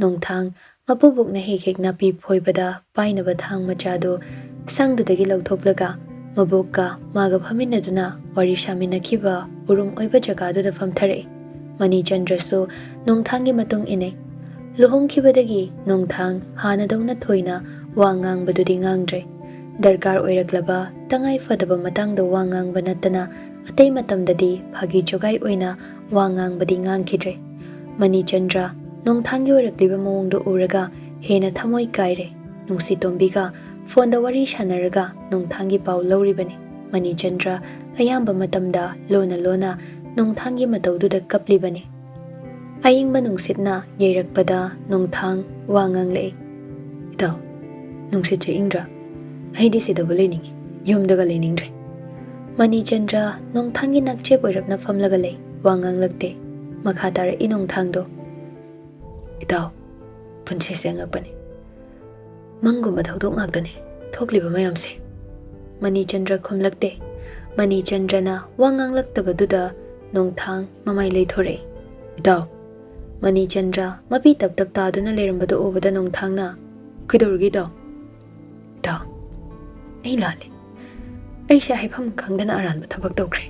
ꯅꯣꯡꯊꯥꯡ ꯃꯄꯨꯕꯣꯛꯅ ꯍꯦꯛ ꯍꯦꯛ ꯅꯥꯄꯤ ꯐꯣꯏꯕꯗ ꯄꯥꯏꯅꯕ ꯊꯥꯡ ꯃꯆꯥꯗꯨ ꯁꯪꯗꯨꯗꯒꯤ ꯂꯧꯊꯣꯛꯂꯒ ꯃꯕꯣꯛꯀ ꯃꯥꯒ ꯐꯝꯃꯤꯟꯅꯗꯨꯅ ꯋꯥꯔꯤ ꯁꯥꯃꯤꯟꯅꯈꯤꯕ ꯎꯔꯨꯝ ꯑꯣꯏꯕ ꯖꯒꯥꯗꯨꯗ ꯐꯝꯊꯔꯛꯏ꯫ ꯃꯅꯤꯆꯟꯗ꯭ꯔꯁꯨ ꯅꯣꯡꯊꯥꯡꯒꯤ ꯃꯇꯨꯡ ꯏꯟꯅꯩ꯫ ꯂꯨꯍꯣꯡꯈꯤꯕꯗꯒꯤ ꯅꯣꯡꯊꯥꯡ ꯍꯥꯟꯅꯗꯧꯅ ꯊꯣꯏꯅ ꯋꯥ ꯉꯥꯡꯕꯗꯨꯗꯤ ꯉꯥꯡꯗ꯭ꯔꯦ꯫ ꯗꯔꯀꯥꯔ ꯑꯣꯏꯔꯛꯂꯕ ꯇꯉꯥꯏ ꯐꯗꯕ ꯃꯇꯥꯡꯗ ꯋꯥ ꯉꯥꯡꯕ ꯅꯠꯇꯅ ꯑꯇꯩ ꯃꯇꯝꯗꯗꯤ ꯐꯥꯒꯤ ꯖꯣꯒꯥꯏ ꯑꯣꯏꯅ ꯋꯥ ꯉꯥꯡꯕꯗꯤ ꯉꯥꯡꯈꯤꯗ꯭ꯔꯦ꯫ ꯃꯅꯤꯆꯟꯗ꯭ꯔ ꯅꯣꯡꯊꯥꯡꯒꯤ ꯑꯣꯏꯔꯛꯂꯤꯕ ꯃꯑꯣꯡꯗꯨ ꯎꯔꯒ ꯍꯦꯟꯅ ꯊꯃꯣꯏ ꯀꯥꯏꯔꯦ꯫ ꯅꯨꯡꯁꯤꯇꯣꯝꯕꯤꯒ ꯐꯣꯟꯗ ꯋꯥꯔꯤ ꯁꯥꯟꯅꯔꯒ ꯅꯣꯡꯊꯥꯡꯒꯤ ꯄꯥꯎ ꯂꯧꯔꯤꯕꯅꯤ꯫ ꯃꯅꯤꯆꯟꯗ꯭ꯔ ꯑꯌꯥꯝꯕ ꯃꯇꯝꯗ ꯂꯣꯟꯅ ꯂꯣꯟꯅ ꯅꯣꯡꯊꯥꯡꯒꯤ ꯃꯇꯧꯗꯨꯗ ꯀꯞꯂꯤꯕꯅꯤ꯫ ꯑꯏꯪꯕ ꯅꯨꯡꯁꯤꯠꯅ ꯌꯩꯔꯛꯄꯗ ꯅꯣꯡꯊꯥꯡ ꯋꯥ ꯉꯥꯡꯂꯛꯏ꯫ "ꯏꯇꯥꯎ, ꯅꯨꯡꯁꯤꯠꯁꯦ ꯏꯪꯗ꯭ꯔꯥ? ꯑꯩꯗꯤ ꯁꯤꯗꯕꯨ ꯂꯩꯅꯤꯡꯉꯤ, ꯌꯨꯝꯗꯒ ꯂꯩꯅꯤꯡꯗ꯭ꯔꯦ꯫" ꯃꯅꯤꯆꯟꯗ꯭ꯔ ꯅꯣꯡꯊꯥꯡꯒꯤ ꯅꯥꯛꯆꯦꯞ ꯑꯣꯏꯔꯞꯅ ꯐꯝꯂꯒ ꯂꯩ, ꯋꯥ ꯉꯥꯡꯂꯛꯇꯦ꯫ ꯃꯈꯥ ꯇꯥꯔꯛꯏ ꯅꯣꯡꯊꯥꯡꯗꯣ꯫ "ꯏꯇꯥꯎ, ꯄꯨꯟꯁꯤꯁꯦ ꯑꯉꯛꯄꯅꯤ꯫ ꯃꯪꯒꯨꯝꯕ ꯊꯧꯗꯣꯛ ꯉꯥꯛꯇꯅꯤ ꯊꯣꯛꯂꯤꯕ ꯃꯌꯥꯝꯁꯦ꯫" ꯃꯅꯤꯆꯟꯗ꯭ꯔ ꯈꯨꯝꯂꯛꯇꯦ꯫ ꯃꯅꯤꯆꯟꯗ꯭ꯔꯅ ꯋꯥ ꯉꯥꯡꯂꯛꯇꯕꯗꯨꯗ ꯅꯣꯡꯊꯥꯡ ꯃꯃꯥꯏ ꯂꯩꯊꯣꯔꯛꯏ꯫ "ꯏꯇꯥꯎ꯫" ꯃꯅꯤꯆꯟꯗ꯭ꯔ ꯃꯄꯤ ꯇꯞ ꯇꯞ ꯇꯥꯗꯨꯅ ꯂꯩꯔꯝꯕꯗꯨ ꯎꯕꯗ ꯅꯣꯡꯊꯥꯡꯅ, "ꯀꯩꯗꯧꯔꯒꯦ ꯏꯇꯥꯎ?" "ꯏꯇꯥꯎ, ꯑꯩ ꯂꯥꯜꯂꯦ꯫ ꯑꯩꯁꯦ ꯍꯥꯏꯐꯝ ꯈꯪꯗꯅ ꯑꯔꯥꯟꯕ ꯊꯕꯛ ꯇꯧꯈ꯭ꯔꯦ꯫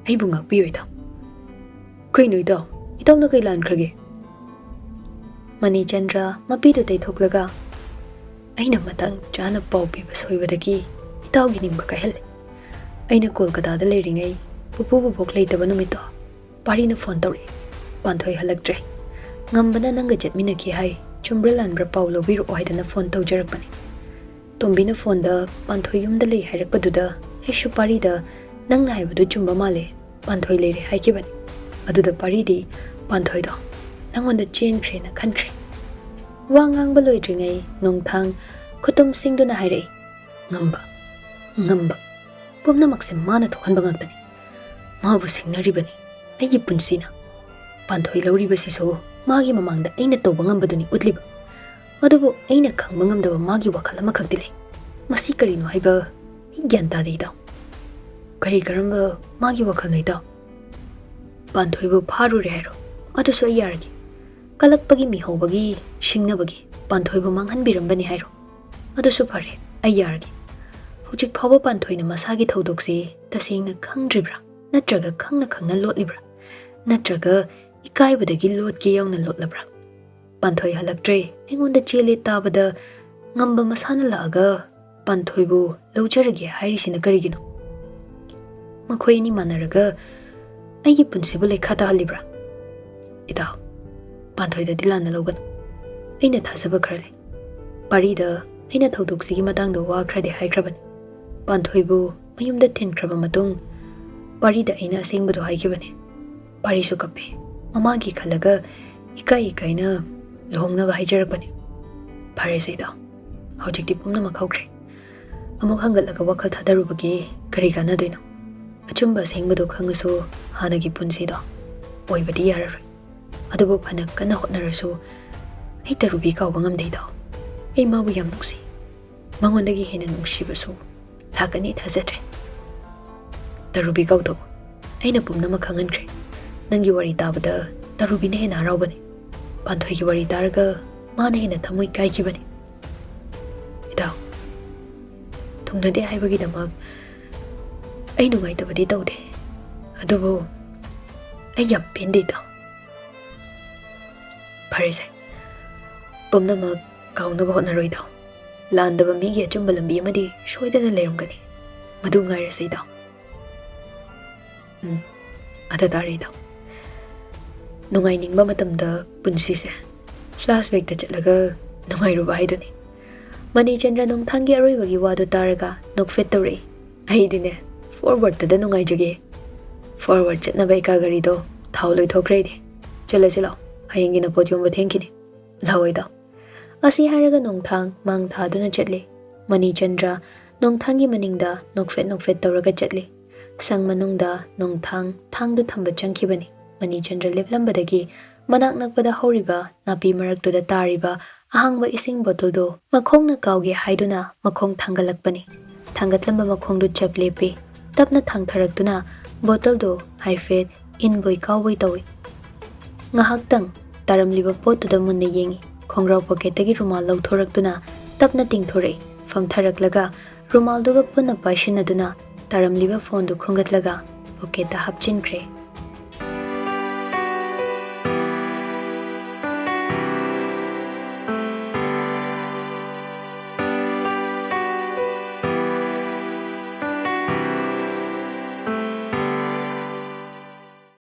ꯑꯩꯕꯨ ꯉꯥꯛꯄꯤꯌꯨ ꯏꯇꯥꯎ꯫" "ꯀꯩꯅꯣ ꯏꯇꯥꯎ? ꯏꯇꯥꯎꯅ ꯀꯩ ꯂꯥꯟꯈ꯭ꯔꯒꯦ?" ꯃꯅꯤꯆꯟꯗ꯭ꯔ ꯃꯄꯤꯗꯨ ꯇꯩꯊꯣꯛꯂꯒ, "ꯑꯩꯅ ꯃꯇꯥꯡ ꯆꯥꯅ ꯄꯥꯎ ꯄꯤꯕ ꯁꯣꯏꯕꯗꯒꯤ ꯏꯇꯥꯎꯒꯤ ꯅꯤꯡꯕ ꯀꯥꯏꯍꯜꯂꯦ꯫ ꯑꯩꯅ ꯀꯣꯜꯀꯇꯥꯗ ꯂꯩꯔꯤꯉꯩ ꯄꯨꯄꯨ ꯕꯨꯕꯣꯛ ꯂꯩꯇꯕ ꯅꯨꯃꯤꯠꯇꯣ ꯄꯥꯔꯤꯅ ꯐꯣꯟ ꯇꯧꯔꯛꯏ꯫ ꯄꯥꯟꯊꯣꯏ ꯍꯜꯂꯛꯇ꯭ꯔꯦ꯫ ꯉꯝꯕꯅ ꯅꯪꯒ ꯆꯠꯃꯤꯟꯅꯈꯤ ꯍꯥꯏ, ꯆꯨꯝꯕ꯭ꯔꯥ ꯂꯥꯟꯕ꯭ꯔꯥ ꯄꯥꯎ ꯂꯧꯕꯤꯔꯛꯑꯣ ꯍꯥꯏꯗꯅ ꯐꯣꯟ ꯇꯧꯖꯔꯛꯄꯅꯤ꯫" ꯇꯣꯝꯕꯤꯅ ꯐꯣꯟꯗ ꯄꯥꯟꯊꯣꯏ ꯌꯨꯝꯗ ꯂꯩ ꯍꯥꯏꯔꯛꯄꯗꯨꯗ ꯑꯩꯁꯨ ꯄꯥꯔꯤꯗ "ꯅꯪꯅ ꯍꯥꯏꯕꯗꯨ ꯆꯨꯝꯕ ꯃꯥꯜꯂꯦ, ꯄꯥꯟꯊꯣꯏ ꯂꯩꯔꯦ" ꯍꯥꯏꯈꯤꯕꯅꯤ꯫ ꯑꯗꯨꯗ ꯄꯥꯔꯤꯗꯤ ꯄꯥꯟꯊꯣꯏꯗꯣ ꯅꯪꯉꯣꯟꯗ ꯆꯦꯟꯈ꯭ꯔꯦꯅ ꯈꯟꯈ꯭ꯔꯦ꯫ ꯋꯥ ꯉꯥꯡꯕ ꯂꯣꯏꯗ꯭ꯔꯤꯉꯩ ꯅꯣꯡꯊꯥꯡ ꯈꯨꯇꯨꯝ ꯁꯤꯡꯗꯨꯅ ꯍꯥꯏꯔꯛꯏ, "ꯉꯝꯕ, ꯉꯝꯕ, ꯄꯨꯝꯅꯃꯛꯁꯦ ꯃꯥꯅ ꯊꯣꯛꯍꯟꯕ ꯉꯥꯛꯇꯅꯤ꯫ ꯃꯥꯕꯨ ꯁꯤꯡꯅꯔꯤꯕꯅꯤ ꯑꯩꯒꯤ ꯄꯨꯟꯁꯤꯅ꯫ ꯄꯥꯟꯊꯣꯏ ꯂꯧꯔꯤꯕꯁꯤꯁꯨ ꯃꯥꯒꯤ ꯃꯃꯥꯡꯗ ꯑꯩꯅ ꯇꯧꯕ ꯉꯝꯕꯗꯨꯅꯤ ꯎꯠꯂꯤꯕ꯫ ꯑꯗꯨꯕꯨ ꯑꯩꯅ ꯈꯪꯕ ꯉꯝꯗꯕ ꯃꯥꯒꯤ ꯋꯥꯈꯜ ꯑꯃꯈꯛꯇꯤ ꯂꯩ꯫ ꯃꯁꯤ ꯀꯔꯤꯅꯣ ꯍꯥꯏꯕ ꯑꯩ ꯒ꯭ꯌꯥꯟ ꯇꯥꯗꯦ, ꯏꯇꯥꯎ꯫ ꯀꯔꯤ ꯀꯔꯝꯕ ꯃꯥꯒꯤ ꯋꯥꯈꯜꯅꯣ, ꯏꯇꯥꯎ? ꯄꯥꯟꯊꯣꯏꯕꯨ ꯐꯥꯔꯨꯔꯦ ꯍꯥꯏꯔꯣ? ꯑꯗꯨꯁꯨ ꯑꯩ ꯌꯥꯔꯒꯦ꯫ ꯀꯂꯛꯄꯒꯤ, ꯃꯤꯍꯧꯕꯒꯤ, ꯁꯤꯡꯅꯕꯒꯤ ꯄꯥꯟꯊꯣꯏꯕꯨ ꯃꯥꯡꯍꯟꯕꯤꯔꯝꯕꯅꯤ ꯍꯥꯏꯔꯣ? ꯑꯗꯨꯁꯨ ꯐꯔꯦ, ꯑꯩ ꯌꯥꯔꯒꯦ꯫ ꯍꯧꯖꯤꯛ ꯐꯥꯎꯕ ꯄꯥꯟꯊꯣꯏꯅ ꯃꯁꯥꯒꯤ ꯊꯧꯗꯣꯛꯁꯤ ꯇꯁꯦꯡꯅ ꯈꯪꯗ꯭ꯔꯤꯕ꯭ꯔꯥ? ꯅꯠꯇ꯭ꯔꯒ ꯈꯪꯅ ꯈꯪꯅ ꯂꯣꯠꯂꯤꯕ꯭ꯔꯥ? ꯅꯠꯇ꯭ꯔꯒ ꯏꯀꯥꯏꯕꯗꯒꯤ ꯂꯣꯠꯀꯦ ꯌꯥꯎꯅ ꯂꯣꯠꯂꯕ꯭ꯔꯥ? ꯄꯥꯟꯊꯣꯏ ꯍꯜꯂꯛꯇ꯭ꯔꯦ, ꯑꯩꯉꯣꯟꯗ ꯆꯦꯜꯂꯦ ꯇꯥꯕꯗ ꯉꯝꯕ ꯃꯁꯥꯅ ꯂꯥꯛꯑꯒ ꯄꯥꯟꯊꯣꯏꯕꯨ ꯂꯧꯖꯔꯒꯦ ꯍꯥꯏꯔꯤꯁꯤꯅ ꯀꯔꯤꯒꯤꯅꯣ? ꯃꯈꯣꯏ ꯑꯅꯤ ꯃꯥꯟꯅꯔꯒ ꯑꯩꯒꯤ ꯄꯨꯟꯁꯤꯕꯨ ꯂꯩꯈꯥ ꯇꯥꯍꯜꯂꯤꯕ꯭ꯔꯥ? ꯏꯇꯥꯎ, ꯄꯥꯟꯊꯣꯏꯗꯗꯤ ꯂꯥꯟꯅ ꯂꯧꯒꯅꯨ꯫ ꯑꯩꯅ ꯊꯥꯖꯕ ꯈꯔ ꯂꯩ꯫ ꯄꯥꯔꯤꯗ ꯑꯩꯅ ꯊꯧꯗꯣꯛꯁꯤꯒꯤ ꯃꯇꯥꯡꯗ ꯋꯥ ꯈꯔꯗꯤ ꯍꯥꯏꯈ꯭ꯔꯕꯅꯤ꯫ ꯄꯥꯟꯊꯣꯏꯕꯨ ꯃꯌꯨꯝꯗ ꯊꯤꯟꯈ꯭ꯔꯕ ꯃꯇꯨꯡ ꯄꯥꯔꯤꯗ ꯑꯩꯅ ꯑꯁꯦꯡꯕꯗꯣ ꯍꯥꯏꯈꯤꯕꯅꯤ꯫ ꯄꯥꯔꯤꯁꯨ ꯀꯞꯄꯤ꯫ ꯃꯃꯥꯒꯤ ꯈꯜꯂꯒ ꯏꯀꯥꯏ ꯏꯀꯥꯏꯅ ꯂꯨꯍꯣꯡꯅꯕ ꯍꯥꯏꯖꯔꯛꯄꯅꯤ꯫ ꯐꯔꯦꯁꯦ ꯏꯇꯥꯎ, ꯍꯧꯖꯤꯛꯇꯤ ꯄꯨꯝꯅꯃꯛ ꯍꯧꯈ꯭ꯔꯦ꯫ ꯑꯃꯨꯛ ꯍꯪꯒꯠꯂꯒ ꯋꯥꯈꯜ ꯊꯥꯗꯔꯨꯕꯒꯤ ꯀꯔꯤ ꯀꯥꯟꯅꯗꯣꯏꯅꯣ? ꯑꯆꯨꯝꯕ ꯑꯁꯦꯡꯕꯗꯣ ꯈꯪꯉꯁꯨ ꯍꯥꯟꯅꯒꯤ ꯄꯨꯟꯁꯤꯗꯣ ꯑꯣꯏꯕꯗꯤ ꯌꯥꯔꯔꯣꯏ꯫ ꯑꯗꯨꯕꯨ ꯐꯅ ꯀꯟꯅ ꯍꯣꯠꯅꯔꯁꯨ ꯑꯩ ꯇꯔꯨꯕꯤ ꯀꯥꯎꯕ ꯉꯝꯗꯦ ꯏꯇꯥꯎ꯫ ꯑꯩ ꯃꯥꯕꯨ ꯌꯥꯝ ꯅꯨꯡꯁꯤ꯫ ꯃꯉꯣꯟꯗꯒꯤ ꯍꯦꯟꯅ ꯅꯨꯡꯁꯤꯕꯁꯨ ꯂꯥꯛꯀꯅꯤ ꯊꯥꯖꯗ꯭ꯔꯦ꯫ ꯇꯔꯨꯕꯤ ꯀꯥꯎꯊꯣꯛꯎ꯫ ꯑꯩꯅ ꯄꯨꯝꯅꯃꯛ ꯈꯪꯍꯟꯈ꯭ꯔꯦ꯫ ꯅꯪꯒꯤ ꯋꯥꯔꯤ ꯇꯥꯕꯗ ꯇꯔꯨꯕꯤꯅ ꯍꯦꯟꯅ ꯍꯔꯥꯎꯕꯅꯤ꯫ ꯄꯥꯟꯊꯣꯏꯒꯤ ꯋꯥꯔꯤ ꯇꯥꯔꯒ ꯃꯥꯅ ꯍꯦꯟꯅ ꯊꯃꯣꯏ ꯀꯥꯏꯈꯤꯕꯅꯤ꯫ ꯏꯇꯥꯎ, ꯊꯨꯡꯅꯗꯦ ꯍꯥꯏꯕꯒꯤꯗꯃꯛ ꯑꯩ ꯅꯨꯡꯉꯥꯏꯇꯕꯗꯤ ꯇꯧꯗꯦ꯫ ꯑꯗꯨꯕꯨ ꯑꯩ ꯌꯥꯝ ꯄꯦꯟꯗꯦ ꯏꯇꯥꯎ꯫ ꯐꯔꯦꯁꯦ, ꯄꯨꯝꯅꯃꯛ ꯀꯥꯎꯅꯕ ꯍꯣꯠꯅꯔꯣ ꯏꯇꯥꯎ꯫ ꯂꯥꯟꯗꯕ ꯃꯤꯒꯤ ꯑꯆꯨꯝꯕ ꯂꯝꯕꯤ ꯑꯃꯗꯤ ꯁꯣꯏꯗꯅ ꯂꯩꯔꯝꯒꯅꯤ꯫ ꯃꯗꯨ ꯉꯥꯏꯔꯁꯦ ꯏꯇꯥꯎ꯫ ꯎꯝ, ꯑꯗ ꯇꯥꯔꯦ ꯏꯇꯥꯎ꯫ ꯅꯨꯡꯉꯥꯏꯅꯤꯡꯕ ꯃꯇꯝꯗ ꯄꯨꯟꯁꯤꯁꯦ flashbackꯇ ꯆꯠꯂꯒ ꯅꯨꯡꯉꯥꯏꯔꯨꯕ ꯍꯥꯏꯗꯨꯅꯤ꯫ ꯃꯅꯤꯆꯟꯗ꯭ꯔ ꯅꯣꯡꯊꯥꯡꯒꯤ ꯑꯔꯣꯏꯕꯒꯤ ꯋꯥꯗꯨ ꯇꯥꯔꯒ ꯅꯣꯛꯐꯦꯠ ꯇꯧꯔꯛꯏ꯫ ꯑꯩꯗꯤꯅꯦ, forwardꯇꯗ ꯅꯨꯡꯉꯥꯏꯖꯒꯦ꯫ Forward ꯆꯠꯅꯕ ꯏꯀꯥ ꯒꯥꯔꯤꯗꯣ ꯊꯥꯎ ꯂꯣꯏꯊꯣꯛꯈ꯭ꯔꯦ ꯑꯩꯗꯤ꯫ ꯆꯠꯂꯁꯤ ꯂꯥꯎ, ꯍꯌꯦꯡꯒꯤꯅ ꯄꯣꯠ ꯌꯣꯟꯕ ꯊꯦꯡꯈꯤꯅꯤ꯫ ꯂꯥꯛꯑꯣ ꯏꯇꯥꯎ꯫ ꯑꯁꯤ ꯍꯥꯏꯔꯒ ꯅꯣꯡꯊꯥꯡ ꯃꯥꯡ ꯊꯥꯗꯨꯅ ꯆꯠꯂꯤ꯫ ꯃꯅꯤꯆꯟꯗ꯭ꯔ ꯅꯣꯡꯊꯥꯡꯒꯤ ꯃꯅꯤꯡꯗ ꯅꯣꯛꯐꯦꯠ ꯅꯣꯛꯐꯦꯠ ꯇꯧꯔꯒ ꯆꯠꯂꯤ꯫ ꯁꯪ ꯃꯅꯨꯡꯗ ꯅꯣꯡꯊꯥꯡ ꯊꯥꯡꯗꯨ ꯊꯝꯕ ꯆꯪꯈꯤꯕꯅꯤ꯫ ꯃꯅꯤꯆꯟꯗ꯭ꯔ ꯂꯦꯞꯂꯝꯕꯗꯒꯤ ꯃꯅꯥꯛ ꯅꯛꯄꯗ ꯍꯧꯔꯤꯕ ꯅꯥꯄꯤ ꯃꯔꯛꯇꯨꯗ ꯇꯥꯔꯤꯕ ꯑꯍꯥꯡꯕ ꯏꯁꯤꯡ ꯕꯣꯇꯜꯗꯨ ꯃꯈꯣꯡꯅ ꯀꯥꯎꯒꯦ ꯍꯥꯏꯗꯨꯅ ꯃꯈꯣꯡ ꯊꯥꯡꯒꯠꯂꯛꯄꯅꯤ꯫ ꯊꯥꯡꯒꯠꯂꯝꯕ ꯃꯈꯣꯡꯗꯨ ꯆꯞ ꯂꯦꯞꯄꯤ꯫ ꯇꯞꯅ ꯊꯥꯡꯊꯔꯛꯇꯨꯅ ꯕꯣꯇꯜꯗꯨ ꯍꯥꯏꯐꯦꯠ ꯏꯟꯕꯣꯏ ꯀꯥꯎꯕꯣꯏ ꯇꯧꯏ꯫ ꯉꯥꯏꯍꯥꯛꯇꯪ ꯇꯥꯔꯝꯂꯤꯕ ꯄꯣꯠꯇꯨꯗ ꯃꯨꯟꯅ ꯌꯦꯡꯏ꯫ ꯈꯣꯡꯒ꯭ꯔꯥꯎ ꯄꯣꯀꯦꯠꯇꯒꯤ ꯔꯨꯃꯥꯜ ꯂꯧꯊꯣꯔꯛꯇꯨꯅ ꯇꯞꯅ ꯇꯤꯡꯊꯣꯔꯛꯏ꯫ ꯐꯝꯊꯔꯛꯂꯒ ꯔꯨꯃꯥꯜꯗꯨꯒ ꯄꯨꯟꯅ ꯄꯥꯏꯁꯤꯟꯅꯗꯨꯅ ꯇꯥꯔꯝꯂꯤꯕ ꯐꯣꯟꯗꯨ ꯈꯨꯟꯒꯠꯂꯒ ꯄꯣꯀꯦꯠꯇ ꯍꯥꯞꯆꯤꯟꯈ꯭ꯔꯦ꯫